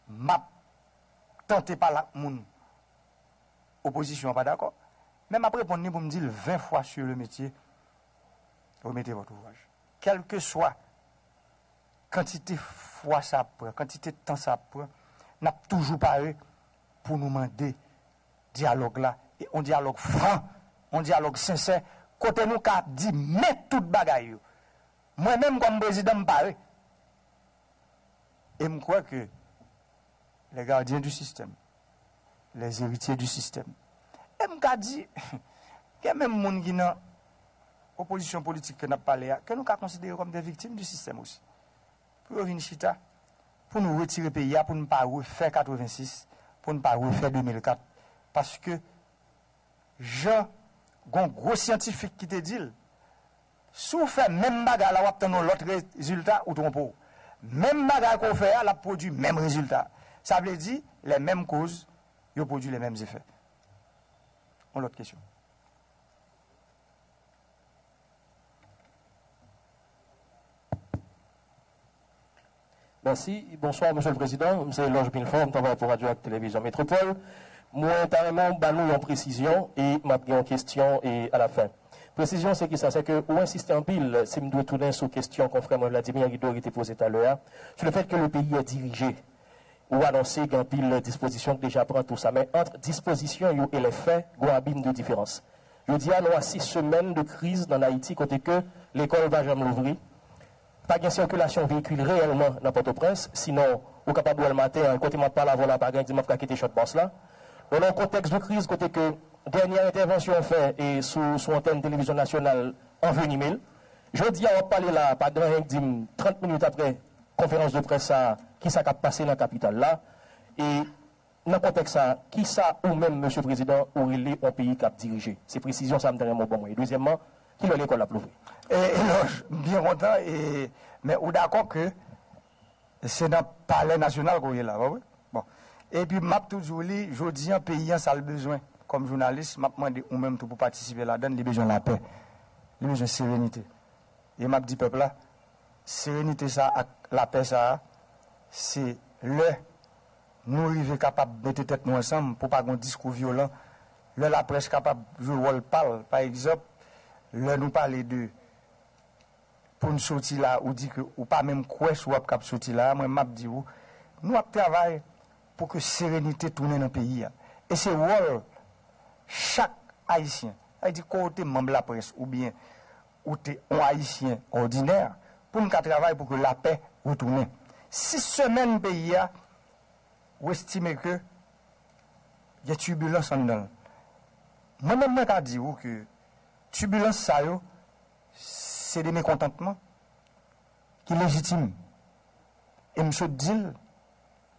m ap tante pale ak moun, opozisyon an pa dakò, men m ap reponn li pou m di l ven fwa sur le métier, remettez votre ouvrage. Kèlkeswa kantite fwa sa ap pran, kantite tan sa ap pran, n ap toujou pare pou nou mande dyalòg la, e yon dyalòg fran, yon dyalòg sensè, kote nou ka di men tout bagay yo. Mwen menm kòm prezidan, m pare. E m kwè ke les gardiens du système, les héritiers du système. E m ka di, gen menm moun ki nan opozisyon politik ke n ap pale a, ke nou ka konsidere kòm de viktim di sistèm osi. Pou yo vin chita, pou nou retire peyi a, pou n pa refè katrevensis, pou n pa refè de mil kat. Paske, jan gon gwo syantifik ki te di l, si w fè menm bagay la, w ap tann yon lòt rezilta, ou twonpe w. Menm bagay ke w fè a, l ap pwodui menm rezilta. Sa vle di, les mêmes causes, yo pwodui les mêmes effets. Yon lòt kesyon. Mèsi. Bonswa, Mesye le Prezidan. M se Loge Milfort, m travay pou Radyo ak Televizyon Metropole. Mwen ta renmen w ba nou yon presizyon e m ap gen yon kesyon e alafen. Presizyon se kisa? Se ke ou ensiste anpil, si m dwe tounen sou kesyon konfrè mwen Vladimir Guidori te poze talè a, sou le fèt ke le peyi è dirije. Ou anonse gen anpil dispozisyon k deja pran tou sa, men ant dispozisyon yo e lè fè, gon abim de diferans. Jodi a nou a sis semèn de kriz nan Ayiti kote ke lekòl pa janm louvri, pa gen sikilasyon veyikil reyèlman nan Pòtoprens, sinon Ou kapab wè l maten an, kote m ap pale avè w la, pa gen di m ap ka kite Short Boss la. Nou nan yon kontèks de kriz kote ke dènyè entèvansyon w fè e sou, sou antèn televizyon nasyonal anvenime l. Jodi a w ap pale la, pa gen anyen k di m trant minit apre konferans de près sa a, kisa k ap pase nan kapital la. E nan kontèks sa a, kisa ou menm, Mesye Prezidan, ou rele yon peyi k ap dirije? Se presizyon sa a m ta renmen w ban mwen. E dezyèmman, kilè lekòl ap louvri? E, Elòj, m byen kontan, e, men ou dakò ke se nan Palè Nasyonal ke w ye la, pa vre? Bon. Epi m ap tou di w li, jodi an, peyi an, sa l bezwen. Kòm jounalis, m ap mande ou menm tou pou patisipe ladan l, li bezwen lapè. Li bezwen serenite. E m ap di pèp la, serenite sa a ak lapè sa a, se lè nou rive kapab mete tèt nou ansanm pou pa gen diskou vyolan, lè laprès kapab jwe wòl pa l, pa egzanp, lè nou pale de pou n soti la, ou di ke ou pa menm kwè si w ap kab soti la, mwen m ap di w, nou ap travay pou ke serenite tounen nan peyi a. E se wòl chak Ayisyen, sa vle di ke w te manm laprès oubyen ou te yon Ayisyen òdinè, pou n ka travay pou ke lapè retounen. Sis semèn peyi a, ou estime ke gen tibilans anndan l. Mwen menm, mwen ka di w ke tibilans sa yo, se de mekontantman ki lejitim. E m sot di l,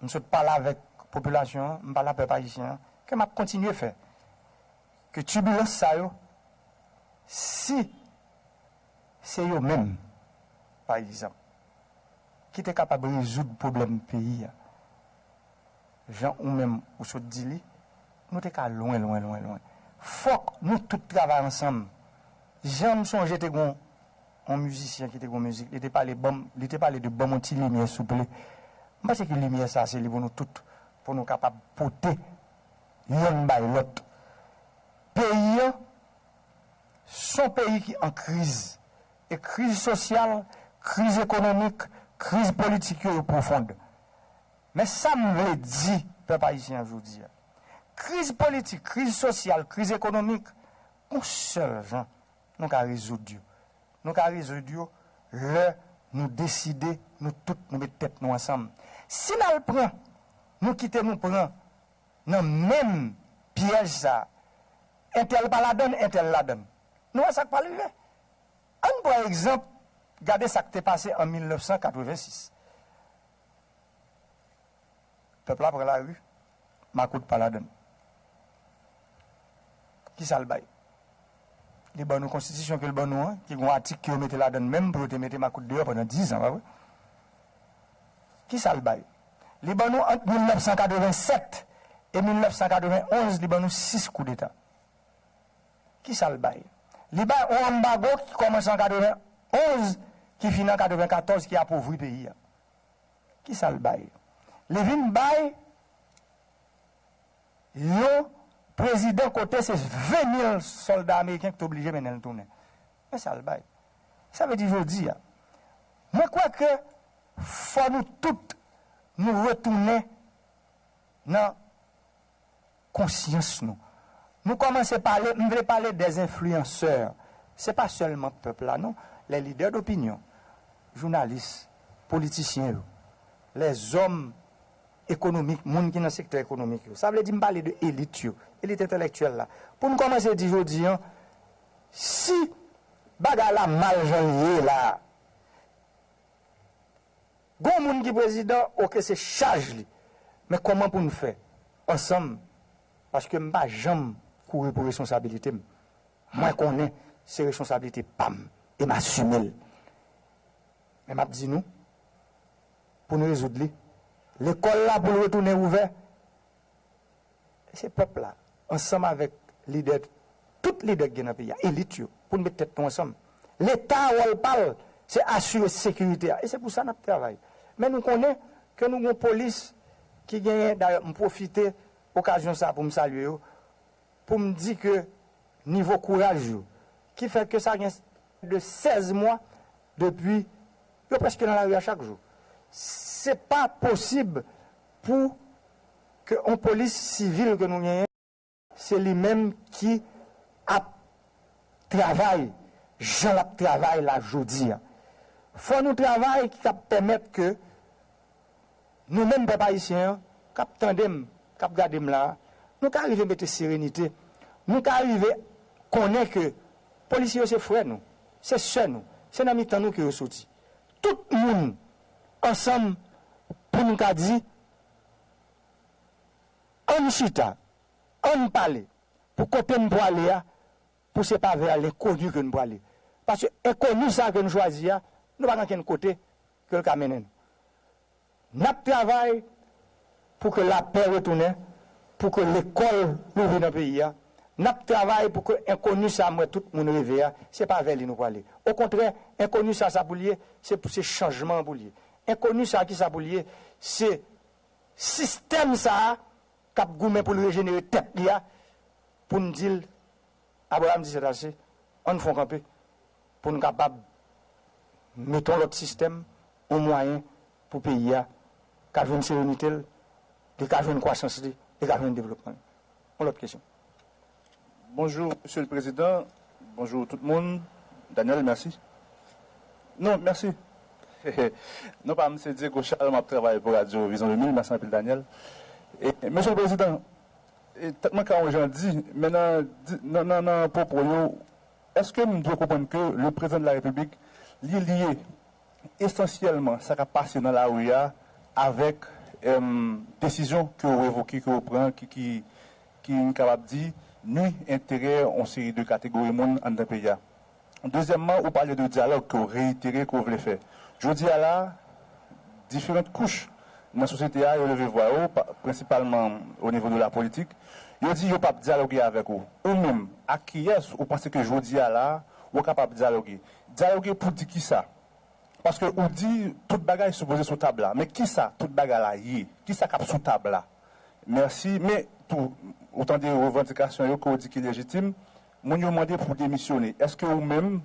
m sot pale avèk popilasyon an, m pale ak pèp ayisyen an, ke m ap kontinye fè. Ke tibilans sa yo, si se yo menm, pa egzanp, ki te kapab rezoud pwoblèm peyi a, jan ou menm ou sot di li, nou te ka lwen, lwen, lwen, lwen. Fòk nou tout travay ansanm. Jan m sonje te gon yon mizisyen ki te gon mizik, li te pale ban m, li te pale de ban m yon ti limyè souple. M panse ke limyè sa se li pou nou tout, pou nou kapab pote yonn bay lòt. Peyi an, se yon peyi ki an kriz. E kriz sosyal, kriz ekonomik, kriz politik yo, yo pwofon. Men sa m vle di pèp ayisyen an jodi a. Kriz politik, kriz sosyal, kriz ekonomik, yon sèl jan nou ka rezoud yo. Nou ka rezoud yo lè nou deside, nou tout, nou met tèt nou ansanm. Si n al pran, nou kite nou pran nan menm pyèj sa a, entèl pa ladann, entèl ladann. Nou wè sa k pral rive. Ann pran egzanp, gade sa k te pase an mil nèf san katrevensis. Pèp la pran lari, makout pa ladann. Kisa l bay? Li ban nou konstitisyon ke l ban nou an, ki gen yon atik ke yo mete ladann menm pou yo te mete makout deyò pandan diz an, pa vre? Kisa l bay? Li ban nou ant mil nèf san katrevensèt e mil nèf san katrevenonz, li ban nou sis koudeta. Kisa l bay? Li bay yon anbago ki kòmanse an katrevenonz, ki fini an katrevenkatòz, ki apovri peyi a. Kisa l bay? Li vin bay yon prezidan kote se ven mil sòlda ameriken ki te oblije mennen l tounen. Men sa l bay. Sa vle di jodi a, mwen kwè ke fò nou tout nou retounen nan konsyans nou. Nou kòmanse pale, m vle pale des influenceurs. Se pa sèlman pèp la non, les leaders d'opinion, jounalis, politisyen yo, lèzòm ekonomik, moun ki nan sektè ekonomik yo. Sa vle di m pale de elit yo, elit entèlektyèl la. Pou n kòmanse di jodi an, si bagay la mal jan l ye la, gon moun ki prezidan, oke, se chaj li. Men kòman pou n fè ansanm? Paske m pa janm kouri pou responsabilite m. Mwen konnen se responsablite pa m e m asime l. Men m ap di nou, pou n rezoud li, lekòl la pou l retounen ouvè, se pèp la, ansanm avèk lidè, tout lidè ki gen nan peyi a, elit yo, pou n met tèt nou ansanm. Leta, wòl pa l, se asire sekirite a. E se pou sa n ap travay. Men nou konnen ke nou gen yon polis ki genyen, dayè, m pwofite okazyon sa a pou m salye yo, pou m di ke nivo kouraj yo, ki fè ke sa gen de sèz mwa depi yo prèske nan lari a chak jou. Se pa posib pou ke yon polis sivil ke nou genyen, se li menm ki ap travay jan l ap travay la jodi a. Fò nou travay ki ap pèmèt ke Nou menm pèp ayisyen an, k ap tande m, k ap gade m la a, nou ka rive mete serenite, nou ka rive konnen ke polisye yo se frè nou, se sè nou, se nan mitan nou ke yo soti. Tout moun ansanm pou n ka di, ann chita, ann pale, pou kote n pwale a, pou se pa vè lenkoni ke n pwale. Paske enkoni sa ke n chwazi a, nou pa gen okenn kote ke l ka mennen nou. N ap travay pou ke lapè retounen, pou ke lekòl louvri nan peyi a. N ap travay pou ke enkoni sa m wè tout moun reve a, se pa vè li nou pwale. Okontrè, enkoni sa, sa pou l ye, se, se chanjman an pou l ye. Enkoni sa, ki sa pou l ye? Se sistèm sa a k ap goumen pou l rejenere tèt li a, pou n di l, Abraham di sèt ase, ann fè yon kanpe, pou n kapab mete yon lòt sistèm, yon mwayen pou peyi a ka jwenn serenite l, li ka jwenn kwasans li, li ka jwenn devlopman l. Yon lòt kesyon. Bonjou, Mesye le Prezidan. Bonjou tout moun. Daniel, mèsi. Non, mèsi. Non pa m se Diego Charles, m ap travay pou Radio Vision deux mille. Mèsi anpil, Daniel. E, Mesye le Prezidan, e, tank mwen ka yon jan di, men nan, di- nan, nan, nan pwopo yo, èske m dwe konprann ke le Prezidan de la Repiblik, li lye esansyèlman sa k ap pase nan lari a avèk em, desizyon ke w evoke, ke w pran, ki, ki, ki n kapab di, nwi enterè yon seri de kategori moun anndan peyi a. Dezyèmman, ou pale de dyalòg ke w reyitere ke w vle fè. Jodi a la, diferan kouch nan sosyete a, yo leve vwa yo, pa- prensipalman o nivo de la politik, yo di yo p ap dyaloge avèk ou. Ou menm, ak kiyès ou panse ke jodi a la, ou kapab dyaloge? Dyaloge pou di kisa? Paske ou di tout bagay sipoze sou tab la. Men kisa tout bagay la ye? Kisa k ap sou tab la? Mèsi. Men tou, ou tande revandikasyon yo ke w di ki lejitim. Moun yo mande pou w demisyone. Èske ou menm,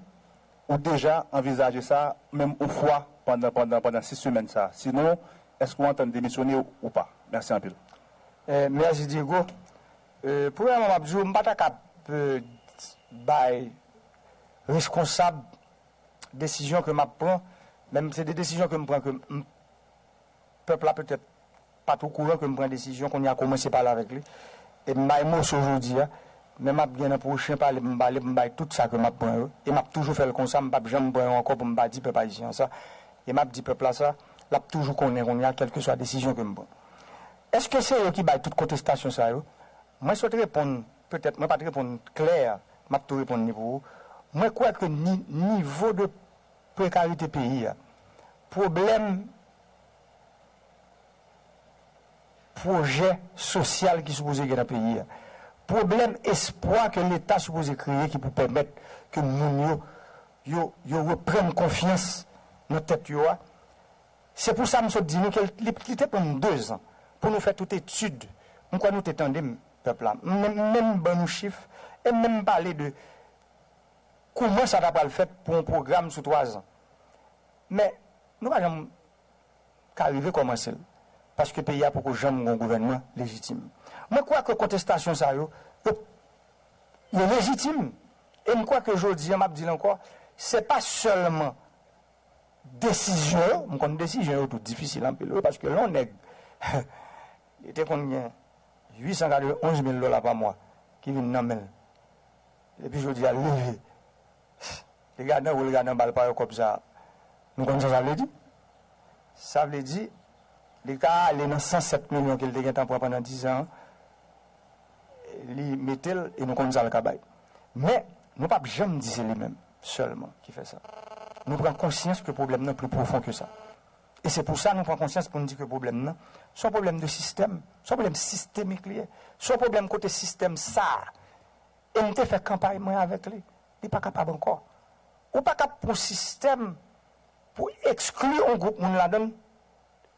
ou deja anvizaje sa, menm yon fwa pandan, pandan, pandan sis semèn sa? Sinon, èske w antann demisyone ou pa? Mèsi anpil. Eh, mèsi Diego. Eh, premyèman, m ap di w, m pa ta ka eh, bay reskonsab desizyon ke m ap pran, menm se de desizyon ke m pran ke m, pèp la petèt pa t okouran ke m pran desizyon, kounye a kòmanse pale avèk li. E m bay moso jodi a, men m ap gen nan pwochen pale, m pale, m bay tout sa ke m ap pran yo. E m ap toujou fè l konsa, m p ap janm pran yo ankò pou m pa di pèp ayisyen an sa. E m ap di pèp la sa, l ap toujou konnen kounye a, kèlkeswa desizyon ke m pran. Èske se yo ki bay tout kontestasyon sa yo? Mwen sot reponn, petèt mwen pa t reponn klè, m ap tou reponn li pou ou. Mwen kwè ke ni, nivo de prekarite peyi a, pwoblèm pwojè sosyal ki sipoze gen nan peyi a, pwoblèm espwa ke Leta sipoze kreye ki pou pèmèt ke moun yo, yo, yo reprann konfyans nan tèt yo a, se pou sa m sot di nou ke li, li te pran m dezan pou nou fè tout etid. M kwè nou te tande m, pèp la. M menm, m menm ban nou chif, e m menm pale de kouman sa ta pral fèt pou yon pwogram sou twazan. Men, nou pa janm ka rive kòmanse l, paske peyi a poko janm gen yon gouvènman lejitim. Mwen kwè ke kontestasyon sa yo, yo, yo lejitim. E m kwè ke jodi a, m ap di l ankò, se pa sèlman desizyon yo, m konn desizyon yo tou difisil anpil, wi, paske lè yon nèg, li te konn gen uit san katrevenn onz mil dola pa mwa ki vin nan men l. Epi jodi a, l leve. Li gade anwo, li gade anba, l pa wè kòb sa a. Nou konn sa sa vle di? Sa vle di, li ka ale nan san sèt milyon ke l te gentan pran pandan dizan an, li mete l e nou konn sa l ka bay. Men, nou p ap janm di se li menm sèlman ki fè sa. Nou pran konsyans ke pwoblèm nan pi pwofon ke sa. E se pou sa nou pran konsyans pou n di ke pwoblèm nan, se yon pwoblèm de sistèm, se yon pwoblèm sistemik li ye. Se yon pwoblèm kote sistèm sa a, e m te fè kanpay mwen avèk li, li pa kapab ankò. Ou pa ka pran yon sistèm pou ekskli yon gwoup moun ladan l,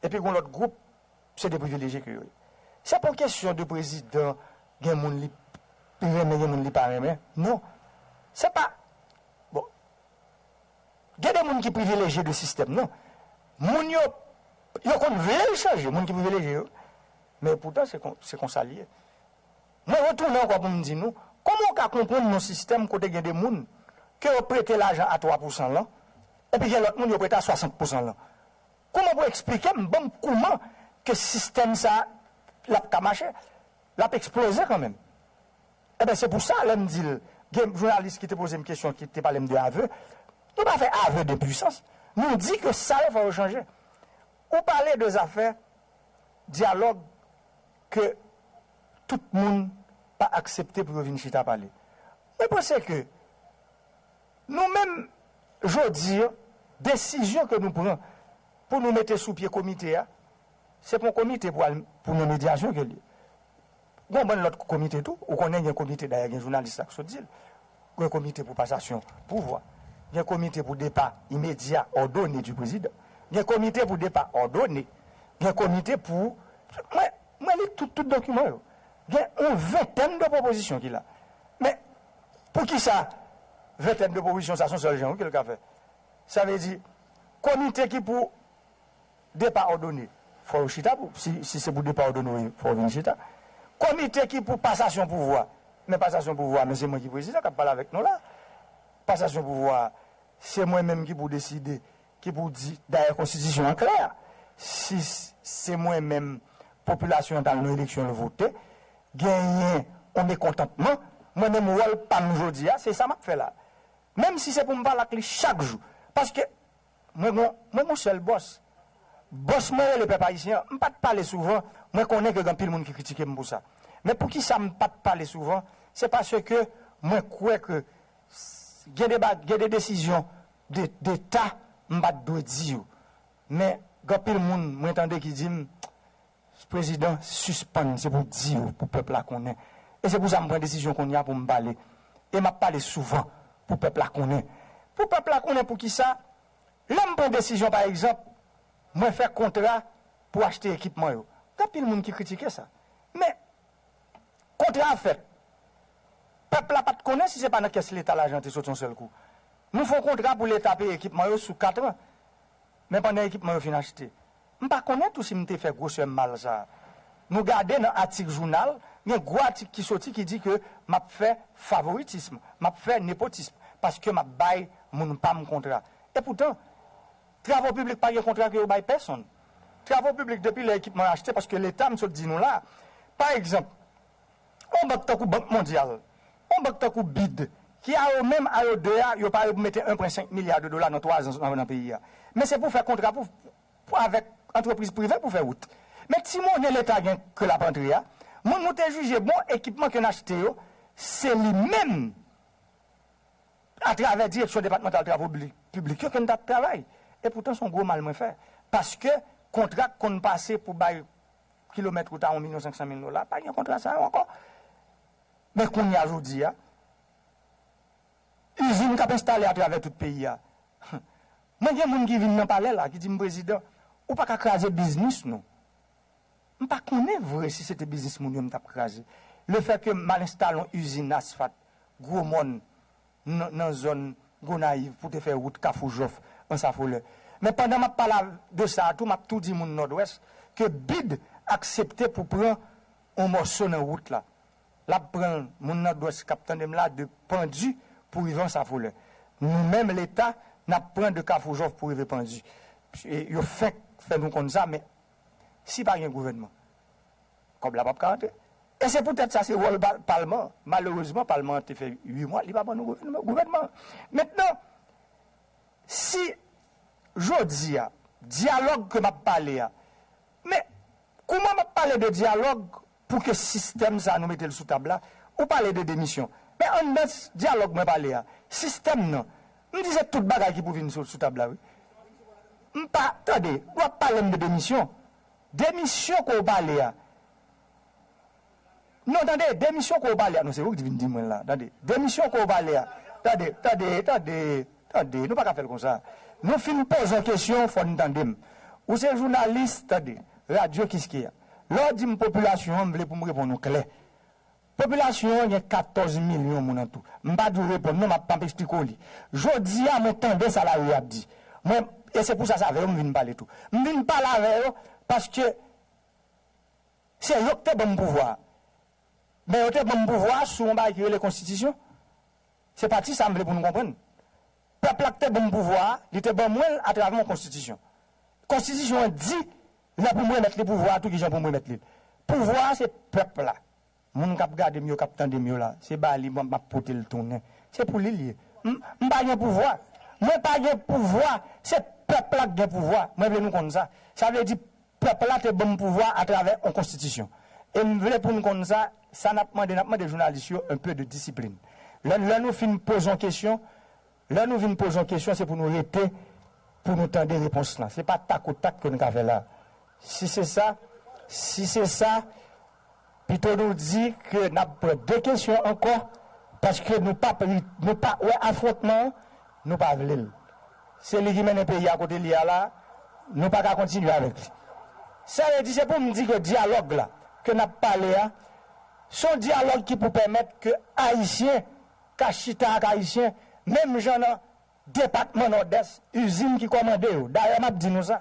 epi gen yon lòt gwoup, se de privilejye ke yo ye. Se pa yon kesyon de prezidan, gen moun li renmen, gen moun li pa renmen. Non. Se pa, bon, gen de moun ki privilejye de sistèm nan. Moun yo, yo konn vle l chanje, moun ki privilejye yo. Men poutan, se kon, se konsa l ye. Mwen retounen ankò pou m di nou, kòman w ka konprann yon sistèm kote gen de moun ke yo prete lajan a twa pousan lan, epi gen lòt moun yo prete a swasant pousan lan? Kòman pou eksplike m, ban m kòman ke sistèm sa l ap ka mache, l ap eksploze kanmenm. Enben, se pou sa, lè m di l, gen jounalis ki te poze m kesyon, ki te pale m de aveu. Nou pa fè aveu de pwisans. Nou di ke sa yo fò yo chanje. Ou pale de zafè dyalòg ke tout moun pa aksepte pou yo vin chita pale. Mwen panse ke nou menm, jodi a, desizyon ke nou pran pou nou mete sou pye komite a, se pa yon komite pou al, pou nan medyasyon ke li. Gen yon bann lòt komite tou, ou konnen gen komite, dayè gen jounalis la k sot di l. Gen komite pou pasasyon pouvwa. Gen komite pou depa imedya òdone di prezidan. Gen komite pou depa òdone. Gen komite pou, mwen, mwen li tout, tout dokiman yo. Gen yon ventèn de pwopozisyon ki la. Men, poukisa ventèn de pwopozisyon sa, se yon sèl jan wi ke l ka fè? Sa vle di, komite ki pou depa òdone, fò yo chita, pou, si, si se pou depa òdone, wi, fò yo vin chita. Komite ki pou pasasyon pouvwa, men pasasyon pouvwa, men se mwen ki prezidan k ap pale avèk nou la. Pasasyon pouvwa, se mwen menm ki pou deside, ki pou di, dayè konstitisyon an klè, si s- se mwen menm, popilasyon an t al nan eleksyon, l vote, genyen yon mekontantman, mwen menm wòl pa m jodi a, se sa m ap fè la. Menm si se pou m pale ak li chak jou. Paske mwen gon, mwen gon sèl bòs. Bòs mwen rele pèp ayisyen an. M pa t pale souvan, mwen konnen ke gen anpil moun ki kritike m pou sa. Men poukisa m pa t pale souvan? Se paske mwen kwè ke s- gen de ba- gen de desizyon de, deta m pa t dwe di yo. Men gen anpil moun mwen tande ki di m, prezidan, sispann, se pou w di yo, pou pèp la konnen. E se pou sa m pran desizyon kounye a pou m pale. E m ap pale souvan pou pèp la konnen. Pou pèp la konnen poukisa, lè m pran desizyon, pa egzanp, mwen fè kontra pou achte ekipman yo. Gen anpil moun ki kritike sa. Men, kontra a fèt. Pèp la pa t konnen si se pa nan kès Leta lajan an te soti yon sèl kou. Nou fè yon kontra pou Leta peye ekipman yo sou kat an. Men pandan ekipman yo fin achte, m pa konnen tou si m te fè gwosè mal sa a. Nou gade nan atik jounal, gen gwo atik ki soti ki di ke m ap fè favoritism, m ap fè nepotism, paske m ap bay moun pa m kontra. Epoutan, Travo piblik pa gen kontra ke yo bay pèsonn. Travo piblik, depi lè ekipman yo achte, paske Leta, m sot di nou la, pa egzanp, yon bank tankou Bank Mondyal, yon bank tankou bid, ki a yo menm, a yo de a, yo pare pou mete en pwen senk milya de dola nan twazan nan, nan peyi a. Men se pou fè kontra pou, pou avèk antrepriz prive pou fè wout. Men ti monnen Leta gen ke l ap antre a, moun nou te jije bon, ekipman ke n achte yo, se li menm atravè Direksyon Depatmantal Travo Piblik, Piblik yo ke n t ap travay. Epoutan, se yon gwo mal mwen fè. Paske kontra k konn pase pou bay kilomèt wout a yon milyon senk san mil dola, pa gen kontra sa yo ankò. Men kounye a, jodi a, izin k ap enstale atravè tout peyi a. Mwen gen moun ki vin nan palè la, ki di m, prezidan, ou pa ka kraze biznis nou. M pa konnen vre si se te biznis moun yo m t ap kraze. Lefètke m al enstale yon izin asfat, Gwo Mòn, nan, nan zòn Gonayiv pou te fè wout Kafou Jòf, Ansafolè. Men pandan m ap pale de sa a tou, m ap tou di moun Nòdwès ke bid aksepte pou pran yon mòso nan wout la. L ap pran l, moun Nòdwès k ap tande m la, de Pandi pou rive Ansafolè. Nou menm, Leta, n ap pran de Kafou Jòf pou rive Pandi. E yo fenk fè nou konn sa, men si pa gen gouvènman, kòb la p ap ka rantre. E se poutèt sa, se wòl pa- palman. Malerezman, palman an te fè uit mwa, li pa ban nou gouvènman. Gouvènman. Mentnan, si jodi a, dyalòg ke m ap pale a, men kouman m ap pale de dyalòg pou ke sistèm sa a nou mete l sou tab la? Ou pale de demisyon. Men anndan s- dyalòg mwen pale a, sistèm nan, m di se tout bagay ki pou vin sou, sou tab la, wi. M pa, tande, w ap pale m de demisyon. Demisyon ke w pale a. Non, tande, demisyon ke w pale a. Non, se ou ki vin di mwen la. Tande, demisyon ke w pale a. Tande, tande, tande, tande. Nou pa ka fè l konsa. Nou fin poze yon kesyon, fò n tande m. Ou se jounalis, tande, Radyo Kiskeya. Lè w di m popilasyon an, m vle pou m reponn ou klè. Popilasyon an gen katòz milyon moun an tou. M pa di w reponn non, m ap, m ap eksplike w li. Jodi a, mwen tande sa lari a ap di. Mwen, e se pou sa, se avè yo m vin pale tou. M vin pale avè yo paske se yo k te ban m pouvwa a. Men yo te ban m pouvwa a sou yon bagay ki rele konstitisyon. Se pati sa m vle pou nou konprann. Pèp la k te ban m pouvwa a, li te ban mwen l atravè yon konstitisyon. Konstitisyon an di, Lè pou m remèt li pouvwa a, tou kijan pou m remèt li l? Pouvwa a se pèp la. Moun k ap gade m yo, k ap tande m yo la, se ba li m ap pote l tounen. Se pou li l ye. M, m pa gen pouvwa. Mwen pa gen pouvwa. Se pèp la k gen pouvwa. Mwen vle nou konn sa. Sa vle di, pèp la te ban m pouvwa atravè yon konstitisyon. E m vle pou n konn sa, sa n ap mande, n ap mande jounalis yo un peu de discipline. Lè, lè nou fin poze yon kesyon, lè nou vin poze yon kesyon, se pou nou rete, pou nou tande repons lan. Se pa takotak ke n ka fè la. Si se sa, si se sa, pito nou di ke n ap pran de kesyon ankò, paske nou pa pri-, nou pa wè afwontman an, nou pa vle l. Se li ki mennen peyi a kote l ye a la, nou pa ka kontinye avèk li. Sa vle di, se pou m di ke dyalòg la, ke n ap pale a, se yon dyalòg ki pou pèmèt ke Ayisyen ka chita ak Ayisyen, menm jan nan depatman Nòdès, izin ki kòmande yo. Dayè, m ap di nou sa,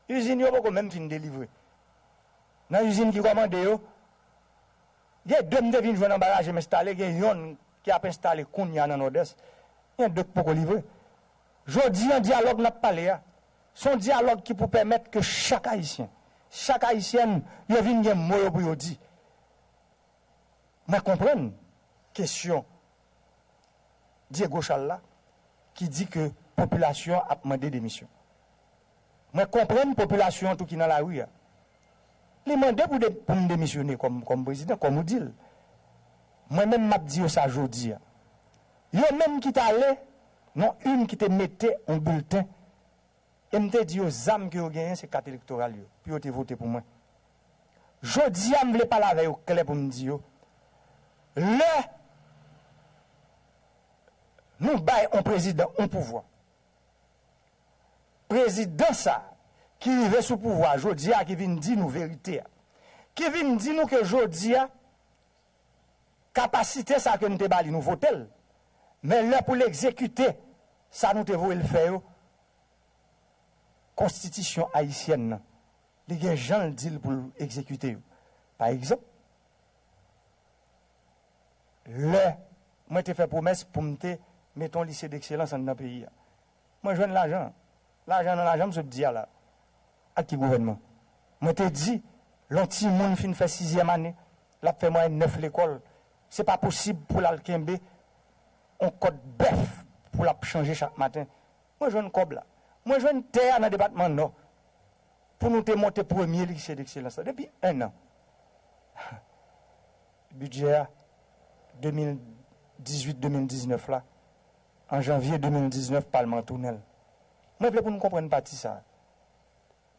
izin yo poko menm fin delivre. Nan izin ki kòmande yo, gen de m te vin jwenn anba raje m enstale, gen yonn ki ap enstale kounye a nan Nòdès, gen de k poko livre. Jodi an, dyalòg n ap pale a, se yon dyalòg ki pou pèmèt ke chak Ayisyen, chak Ayisyèn, yo vin gen mo yo pou yo di. Mwen konprann kesyon Diego Charles la, ki di ke popilasyon an ap mande demisyon. Mwen konprann popilasyon an tou ki nan lari a. Li mande pou de, pou m demisyone kòm, kòm prezidan, kòm ou di l. Mwen menm, m ap di yo sa jodi a. Yo menm ki t ale, non, youn ki te mete yon bilten, e m te di yo zam ke yo genyen se kat elektoral yo, pou yo te vote pou mwen. Jodi a, m vle pale avè yo klè pou m di yo, lè nou bay yon prezidan yon pouvwa, prezidan sa ki rive sou pouvwa a jodi a, ki vin di nou verite a, ki vin di nou ke jodi a, kapasite sa ke n te ba li, nou vote l. Men lè pou l egzekite sa nou te voye l fè yo, konstitisyon ayisyèn nan, li gen jan l di l pou l egzekite yo. Pa egzanp, lè mwen te fè pwomès pou m te mete yon lise dekselans anndan peyi a, mwen jwenn lajan. Lajan nan lajan m sot di a la. Ak ki gouvènman? Mwen te di, lè yon timoun fin fè sizyèm ane, l ap fè mwayèn nèf lekòl, se pa posib pou l al kenbe yon kòd bèf pou l ap chanje chak maten. Mwen jwenn kòb la. Mwen jwenn tè a nan depatman Nò pou nou te monte premye lise dekselans la depi enn an. Bidjè a de mil dizuit de mil diznèf la, an janvye de mil diznèf, palman an tounen l. Mwen vle pou nou konprann pati sa a.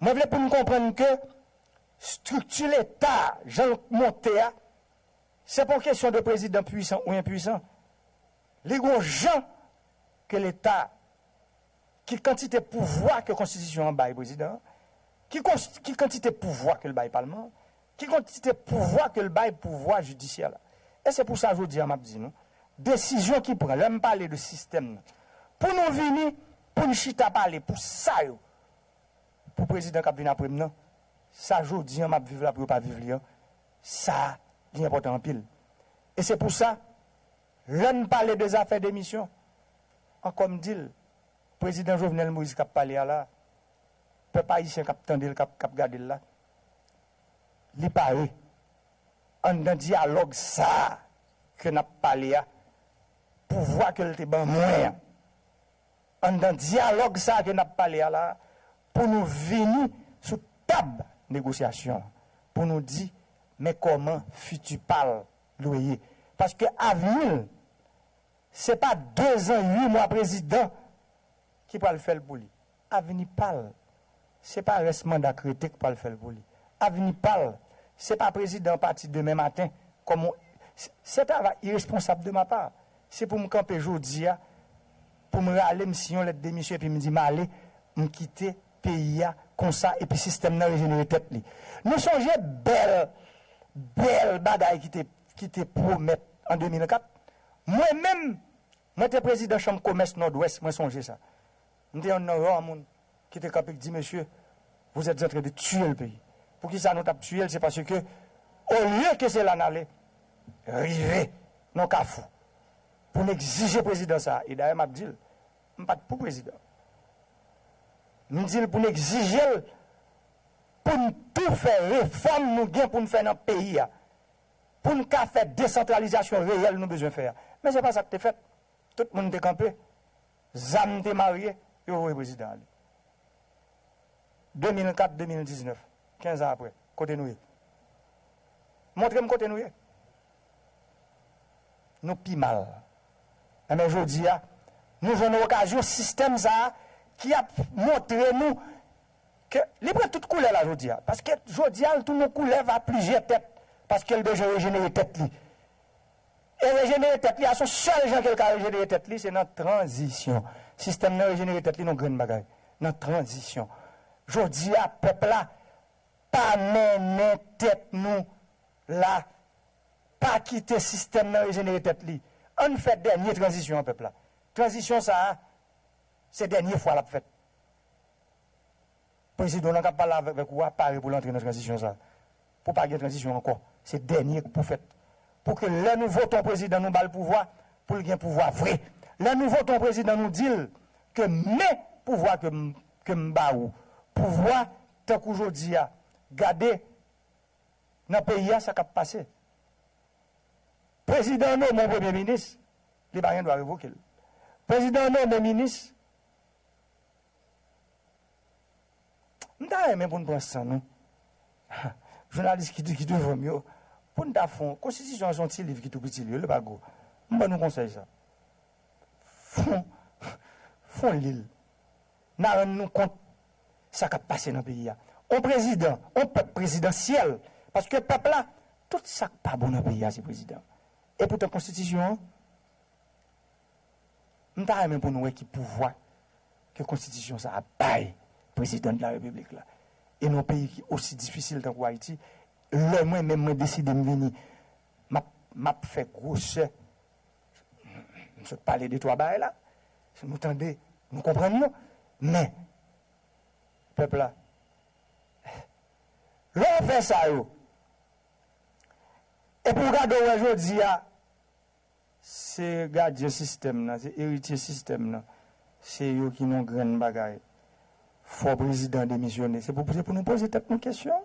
Mwen vle pou nou konprann ke estrikti Leta a, jan l monte a, se pa yon kesyon de prezidan pwisan ou enpwisan. Li gon jan ke Leta, ki kantite pouvwa ke konstitisyon an bay prezidan an, ki kons-, ki kantite pouvwa ke l bay palman an, ki kantite pouvwa ke l bay pouvwa jidisyè la. E se pou sa jodi a m ap di nou, desizyon ki pran, lè m pale de sistèm nan, pou nou vini, pou n chita pale pou sa yo, pou prezidan k ap vin apre m nan, sa jodi a m ap viv la pou yo pa viv li an, sa li enpòtan anpil. E se pou sa, lè n pale de zafè demisyon, ankò m di l, prezidan Jovenel Moïse k ap pale a la, pèp ayisyen k ap tande l, k ap, k ap gade l la, li pare. Anndan dyalòg sa a ke n ap pale a, pouvwa ke l te ban mwen an, anndan dyalòg sa a ke n ap pale a la, pou nou vini sou tab negosyasyon an, pou nou di, men kòman fiti pa l dwe ye. Paske avni l, se pa dezan uit mwa prezidan ki pral fè l pou li. Avni pa l, se pa rès manda k rete k pral fè l pou li. Avni pa l, se pa prezidan pati demen maten, kòm on, se, se travay iresponsab de ma pa. Se pou m kanpe jodi a, pou m rale, m siyen yon lèt demisyon, epi m di m ale, m kite peyi a konsa, epi sistèm nan rejenere tèt li. Nou sonje bèl, bèl bagay ki te, ki te pwomèt an de mil kat? Mwen menm, mwen te prezidan chanm komès Nòdwès, mwen sonje sa. M te yonn nan ra moun ki te kanpe k di, mesye, vous êtes en train de tuer le pays. Poukisa nou t ap tiye l? Se paske, olye ke se la n ale, rive nan kafou pou n egzije prezidan sa a. E dayè, m ap di l, m pa t pou prezidan. M di l pou n egzije l, pou n tou fè refòm nou gen pou n fè nan peyi a, pou n ka fè desantralizasyon reyèl nou bezwen fè a. Men se pa sa k te fèt. Tout moun te kanpe, zam te marye, yo voye prezidan ale. De mil kat, de mil diznèf, kenz an apre, kote nou ye? Montre m kote nou ye. Nou pi mal. Enben, jodi a, nou jwenn okazyon sistèm sa a ki ap montre nou ke li pran tout koulè la jodi a. Paske jodi a, l tounen yon koulè a plizyè tèt. Paske l bezwen rejenere tèt li. E rejenere tèt li a, se yon sèl jan ke l ka rejenere tèt li, se nan tranzisyon. Sistèm nan rejenere tèt li nan yon grenn bagay. Nan tranzisyon. Jodi a, pèp la, pa mennen tèt nou la. Pa kite sistèm nan rejenere tèt li. Ann fè dènye tranzisyon an, pèp la. Tranzisyon sa a, se dènye fwa l ap fèt. Prezidan w lan k ap pale avèk, avèk ou a pare pou l antre nan tranzisyon sa a. Pou pa gen tranzisyon ankò. Se dènye k pou fèt. Pou ke lè nou vote yon prezidan, nou ba l pouvwa, pou l gen pouvwa vre. Lè nou vote yon prezidan, nou di l ke men pouvwa ke m, ke m ba ou. Pouvwa tankou jodi a. Gade nan peyi a sa k ap pase. Prezidan an nonmen yon premye minis, li pa gen dwa revoke l. Prezidan an nonmen minis, m ta renmen pou n pran san nou. Jounalis ki, ki devan m yo, pou n ta fè yon, konstitisyon an se yon ti liv ki tou piti li ye, li pa gwo. M ban nou konsèy sa. Fon, fon li l. N a rann nou kont sa k ap pase nan peyi a. On prezidan, on pèp prezidansyèl. Paske pèp la, tout sa k pa bon nan peyi a, se prezidan. E poutan konstitisyon an, m ta renmen pou nou wè ki pouvwa ke konstitisyon sa a bay prezidan de la repiblik la. E nan yon peyi ki osi difisil tankou Ayiti, lè mwen menm mwen deside m vini, m ap, m ap fè gwosè. M sot pale de twa bagay la. Si nou tande, nou konprann yo. Men, pèp la, lè w fè sa yo, epi w gade w wè jodi a, se gadyen sistèm nan, se eritye sistèm nan, se yo ki nan yon grenn bagay. Fò prezidan demisyone. Se pou, se pou nou poze tèt nou kesyon.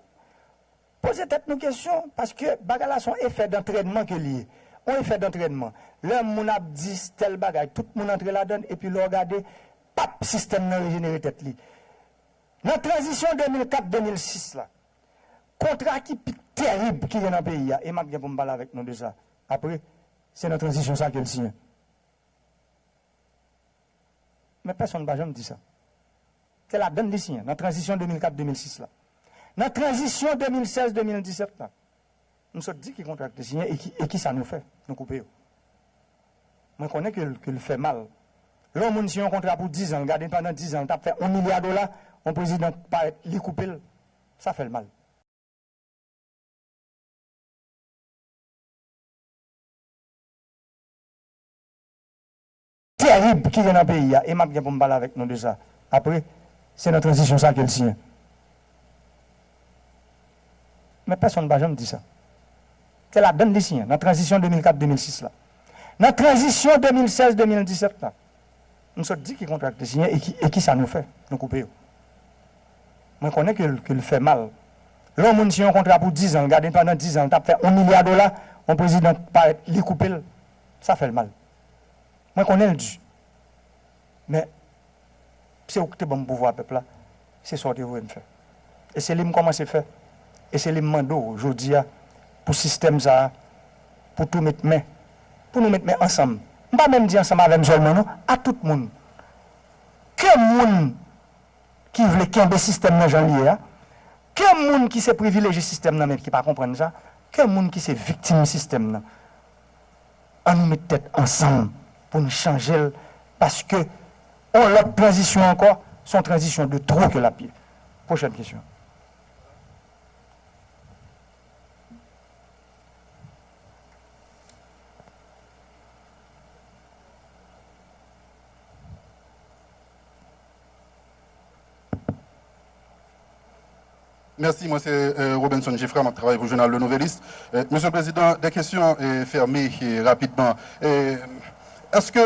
Poze tèt nou kesyon, paske bagay la se yon efè dantrènman ke li ye. Yon efè dantrènman. Lè moun ap di tèl bagay, tout moun antre ladan l, epi lè w gade, pap, sistèm nan rejenere tèt li. Nan tranzisyon de mil kat de mil sis la, kontra ki pi tèrib ki gen nan peyi a, e m ap gen pou m pale avèk nou de sa apre, se nan tranzisyon sa ke l siyen. Men pèsonn pa janm di sa. Se ladan l li siyen, nan tranzisyon de mil kat de mil sis la. Nan tranzisyon de mil sèz de mil disèt la, m sot di ki kontra ki te siyen e ki, e ki sa nou fè, nou koupe yo. Mwen konnen ke l, ke l fè mal. Lè yon moun siyen yon kontra pou diz an, l gade pandan diz an, l t ap fè yon milya dola, yon prezidan parèt, li koupe l, sa fè l mal. Tèrib ki gen nan peyi a, e m ap gen pou m pale avèk nou de sa apre, se nan tranzisyon sa ke l siyen. Men pèsonn pa janm di sa. Se ladan l li siyen, nan tranzisyon de mil kat de mil sis la. Nan tranzisyon de mil sèz de mil disèt la, m sot di ki kontra ki te siyen e ki, e ki sa nou fè, nou koupe yo. Mwen konnen ke l, ke l fè mal. Lè yon moun siyen yon kontra pou diz an, l gade pandan diz an, l t ap fè yon milya dola, yon prezidan parèt, li koupe l, sa fè l mal. Mwen konnen l di. Men, se ou ki te ban m pouvwa pèp la, se sa w te voye m fè. E se li m kòmanse fè. E se li m mande w jodi a, pou sistèm sa a, pou tou met men, pou nou met men ansanm. M pa menm di ansanm avè m sèlman non, a tout moun. Ke moun ki vle kenbe sistèm nan jan l ye a, ke moun ki se privilejye sistèm nan men ki pa konprann sa, ke moun ki se viktim sistèm nan, ann nou met tèt ansanm pou n chanje l, paske yon lòt tranzisyon ankò, se yon tranzisyon de two ke l ap ye. Pwochèn kesyon. Mèsi, mwen se, euh, Robenson Geffrard, m ap travay pou jounal Le Nouvelliste. Euh, Mesye Prezidan, de kesyon, euh, fèmen, euh, rapidman. Euh, èske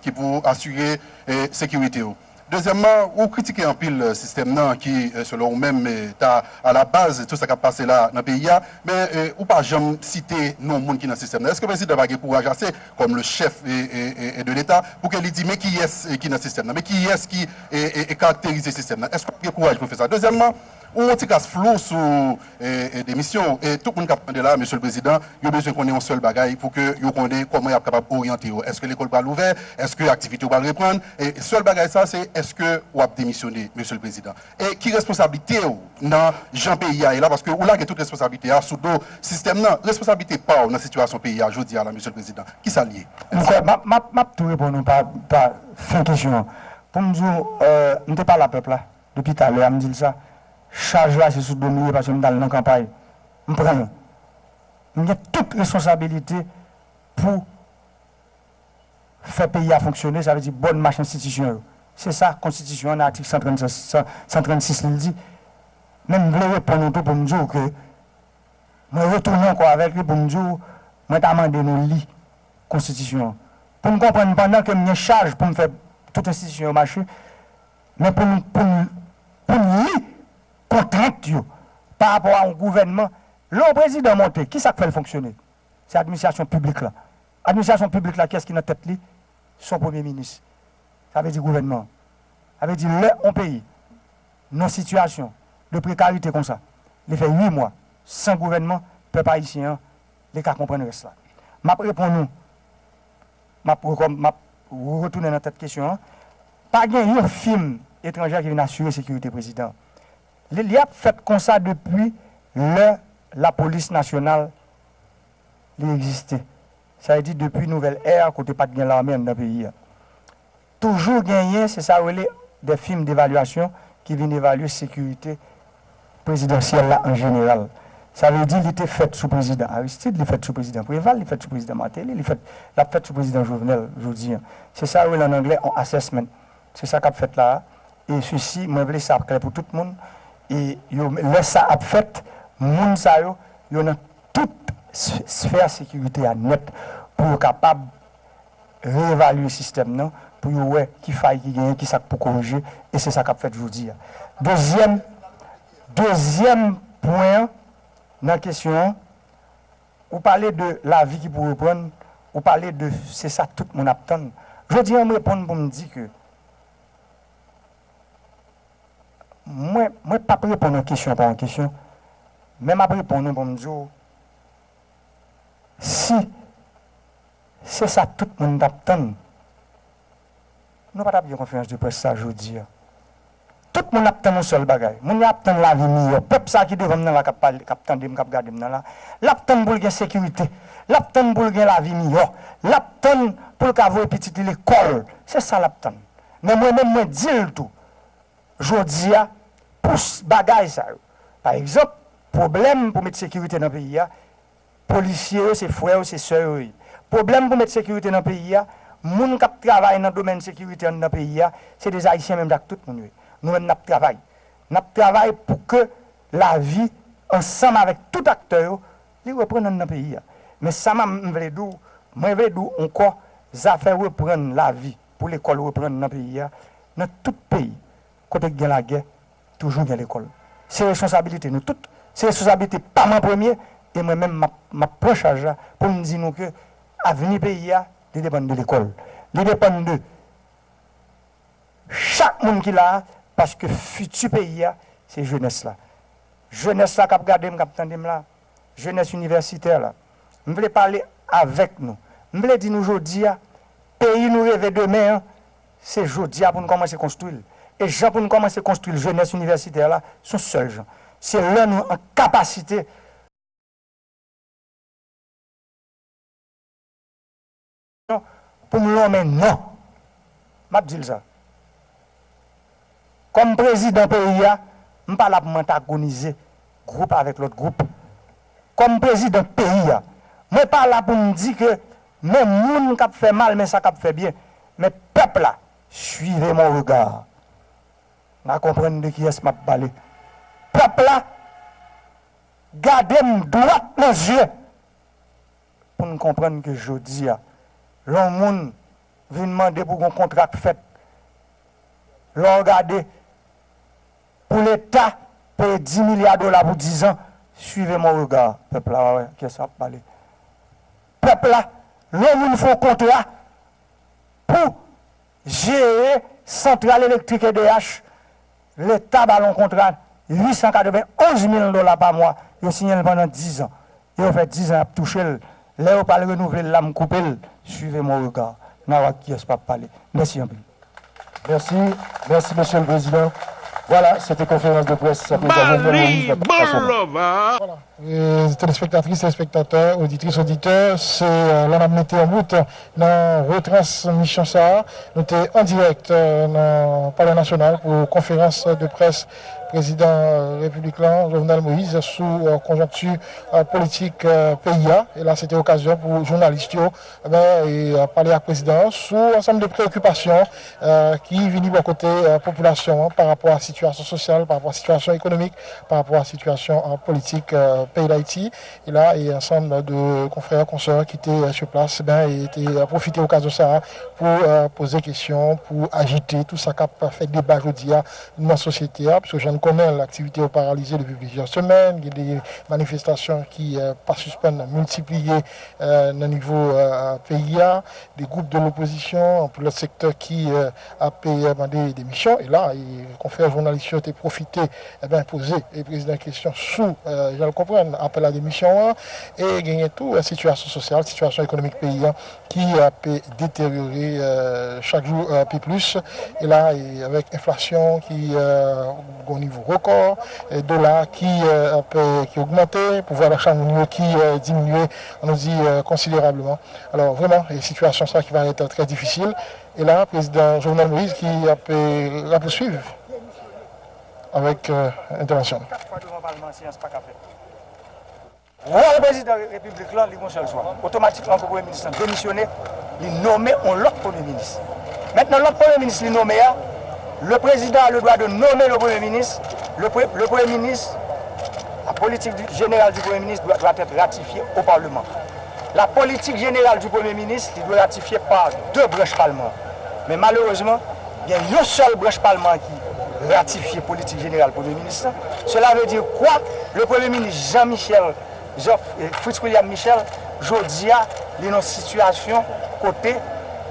ki pou asire, euh, sekirite yo? Dezyèmman, ou kritike anpil, eh, sistèm nan ki, eh, selon ou menm, eh, ta alabaz tout sa k ap pase la nan peyi a, men, eh, ou pa janm site non moun ki nan sistèm nan. Èske prezidan pa gen kouraj ase, kòm le chèf, eh, eh, eh, de Leta, pou ke li di, men kiyès, eh, ki nan sistèm nan, men kiyès ki, eh, eh, eh, karakterize sistèm nan? Èske ou pa gen kouraj pou fè sa? Dezyèmman, ou yon ti kras flou sou, eh, eh, demisyon w. E tout moun k ap tande la, Mesye le Prezidan, yo bezwen konnen yon sèl bagay pou ke yo konnen kòman y ap kapab oryante yo. Èske lekòl pral ouvè? Èske aktivite yo pral reprann? E sèl bagay sa, se èske w ap demisyone, Mesye le Prezidan? E ki responsablite w nan jan peyi a ye la? Paske ou lage tout responsablite a sou do sistèm nan. Responsablite pa w nan sitiyasyon peyi a jodi a la, Mesye le Prezidan, ki sa l ye? M kwè, m ap, m ap, m ap tou reponn ou pa, pa fen kesyon an. Pou m di w, euh, m te pale a pèp la, depi talè a, m di l sa. Chaj la, se sou do m li ye, paske m t al nan kanpay. M pran l. M gen tout responsabilite pou fè peyi a fonksyone, sa vle di bòn mach enstitisyon yo. Se sa konstitisyon an, nan atik san trannsis, san, san trannsis, li di. Men m vle reponn ou tou pou m di w ke mwen retounen ankò avèk li pou m di w, mwen ta mande nou li konstitisyon an. Pou n konprann pandan ke m gen chaj pou m fè tout enstitisyon yo mache, men pou n, pou n, pou n li kontrent yo pa rapò a yon gouvènman. Lè yon prezidan monte, ki sa k fè l fonksyone? Se administrasyon piblik la. Administrasyon piblik la, kiyès ki nan tèt li? Se yon premye minis. Sa vle di gouvènman an. Sa vle di lè yon peyi nan sitiyasyon de prekarite konsa, li fè uit mwa san gouvènman, pèp ayisyen an, li ka konprann rès la. M ap reponn ou, m ap rekòm-, m ap retounen nan tèt kesyon an. Pa gen yon fim etranjè ki vin asire sekirite prezidan an. Li, li ap fèt konsa depi lè lapolis nasyonal li egziste. Sa vle di depi nouvèl è a, kote pa t gen lame anndan peyi a. Toujou genyen, se sa yo rele de fim devalyasyon ki vin evalye sekirite prezidansyèl la an jeneral. Sa vle di li te fèt sou prezidan Aristide, li fèt sou prezidan Preval, li fèt sou prezidan Martelly, li fèt, l ap fèt sou prezidan Jovenel jodi a. Se sa yo rele an anglè yon assessment. Se sa k ap fèt la a. E sesi, mwen vle sa klè pou tout moun. E yo, lè sa ap fèt, moun sa yo, yo nan tout s-, sfè sekirite a nèt pou yo kapab reevalye sistèm nan, pou yo wè ki fay ki genyen, ki sa k pou korije, e se sa k ap fèt jodi a. Dezyèm, dezyèm pwen an nan kesyon an, ou pale de lavi ki pou reprann, ou pale de se sa tout moun ap tann. Jodi a, m reponn pou m di ke mwen, mwen p ap reponn an kesyon pa an kesyon, men m ap reponn ou pou m di w, si se sa tout moun t ap tann, nou pa t ap gen konferans de près sa jodi a. Tout moun ap tann yon sèl bagay. Moun yo ap tann lavi miyò. Pèp sa ki devan m nan la, k ap pale, k ap tande m, k ap gade m nan la, l ap tann pou l gen sekirite. L ap tann pou l gen lavi miyò. L ap tann pou l ka voye pitit li lekòl. Se sa l ap tann. Men mwen menm, mwen di l tou, jodi a, pou s-, bagay sa yo. Pa egzanp, pwoblèm pou met sekirite nan peyi a, polisye yo, se frè yo, se sè yo ye. Pwoblèm pou met sekirite nan peyi a, moun k ap travay nan domèn sekirite anndan peyi a, se de Ayisyen menm jan ak tout moun yo ye. Nou menm n ap travay. N ap travay pou ke lavi, ansanm avèk tout aktè yo, li reprann anndan peyi a. Men sa m, m vle di w, mwen vle di w ankò, zafè reprann lavi, pou lekòl reprann nan peyi a, nan tout peyi, kote k gen lagè, toujou gen lekòl. Se responsabilite nou tout. Se responsabilite pa m an premye, e mwen menm, m ap, m ap pran chaj la pou m di nou ke avni peyi a, li depann de lekòl. Li depann de chak moun ki la a, paske fiti peyi a, se jenès la. Jenès la k ap gade m, k ap tande m la, jenès inivèsitè la, m vle pale avèk nou. M vle di nou jodi a, peyi nou reve demen an, se jodi a pou n kòmanse konstwi l. E jan pou n kòmanse konstwi l, jenès inivèsitè la, se yon sèl jan. Se lè nou an kapasite pou m lonmen non. M ap di l sa. Kòm prezidan peyi a, m pa la pou m antagonize gwoup avèk lòt gwoup. Kòm prezidan peyi a, mwen pa la pou m di ke men moun k ap fè mal, men sa k ap fè byen. Men pèp la, suivez mon regard. N a konprann de kiyès m ap pale. Pèp la, gade m dwat nan zye pou n konprann ke jodi a, lè yon moun vin mande pou gon kontra k fèt, Lè w gade, pou Leta peye dis milya dola pou dis an, suivez mon regard. Pèp la, w a wè kiyès ap pale. Pèp la, lè yon moun fè yon kontra pou jere santral elektrik E D H, Leta ba l yon kontra uit san katrevenn onz mil dola pa mwa, yo siyen l pandan dis an. E yo fè dis an y ap touche l. Lè yo pral renouvle l la, m koupe l. Suivez mon regard. N a wè ak kiyès p ap pale. Mèsi anpil. Mèsi, mèsi, Mesye le Prezidan. Vwala, se te konferans de près Prezidan Jovenel Moïse nan Pòtoprens. Vwala, e, telespektatris, telespektatè, oditris, oditè, se la n ap mete an bout nan retransmisyon sa a. Nou te an dirèk nan Palè Nasyonal pou konferans de près Prezidan Repiblik lan, Jovenel Moïse, sou konjonkti politik peyi a. E la, se te okazyon pou jounalis yo, e ben, e, pale ak prezidan an sou ansanm de preyokipasyon ki vini bò kote popilasyon an pa rapò a sitiyasyon sosyal, pa rapò a sitiyasyon ekonomik, pa rapò a sitiyasyon politik peyi Dayiti. E la, e ansanm de konfrè, konsè ki te sur place, ben, e te pwofite okazyon sa a pou poze kesyon, pou ajite tout sa k ap fè deba jodi a nan sosyete a, piske jan n konnen l, aktivite yo paralize depi plizyè semèn, gen de manifestasyon ki pa sispann miltipliye nan nivo peyi a, de gwoup de lopozisyon, anpil lòt sektè ki ap mande demisyon. E la, e konfrè jounalis yo te pwofite, e ben, poze e prezidan kesyon sou jan l konprann apèl a demisyon an. E genyen tou sitiyasyon sosyal, sitiyasyon ekonomik peyi an ki ap deteryore chak jou pi plis. E la, e avèk enflasyon ki gon nivo rekò, e dola ki ap ki ogmante, pouvwa dacha moun yo ki diminye, ann nou di, konsiderableman. Alò, vrèman, e sitiyasyon sa ki parèt trè difisil. E la, prezidan Jovenel Moïse ki ap rapousuiv avèk entèvansyon l. Wòl prezidan repiblik lan, li gon sèl chwa. Otomatikman pou premye minis lan demisyone, li nome yon lòt premye minis. Mentnan, lòt premye minis li nome a, le président a le droit de nommer le premier ministre. Le, pre- le premye minis, la politique du- générale du premier ministre doit, doit être ratifiée au Parlement. La politique générale du premier ministre, li dwe ratifye pa de branch palman an. Men malerezman, gen yon sèl branch palman an ki ratifye politik jeneral premye minis lan. Cela veut dire quoi? Le premye minis Jean Michel, Jean, eh, Fritz William Michel, jodi a, li nan sitiyasyon kote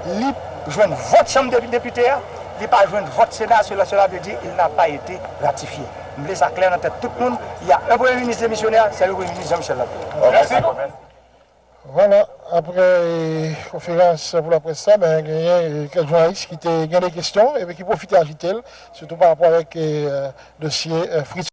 li jwenn vòt chanm de depite a, li pa jwenn vòt sena, cela, cela veut dire il n'a pas été ratifié. M vle sa klè nan tèt tout moun, il y a un premier ministre démissionnaire, c'est le premier ministre Jean Michel Laplé. Merci. Vwala, apre konferans pou laprès sa, ben, genyen kèk jounalis ki te gen de kesyon epi ki pwofite ajite l, sitou pa rapò avèk dosye Fritz.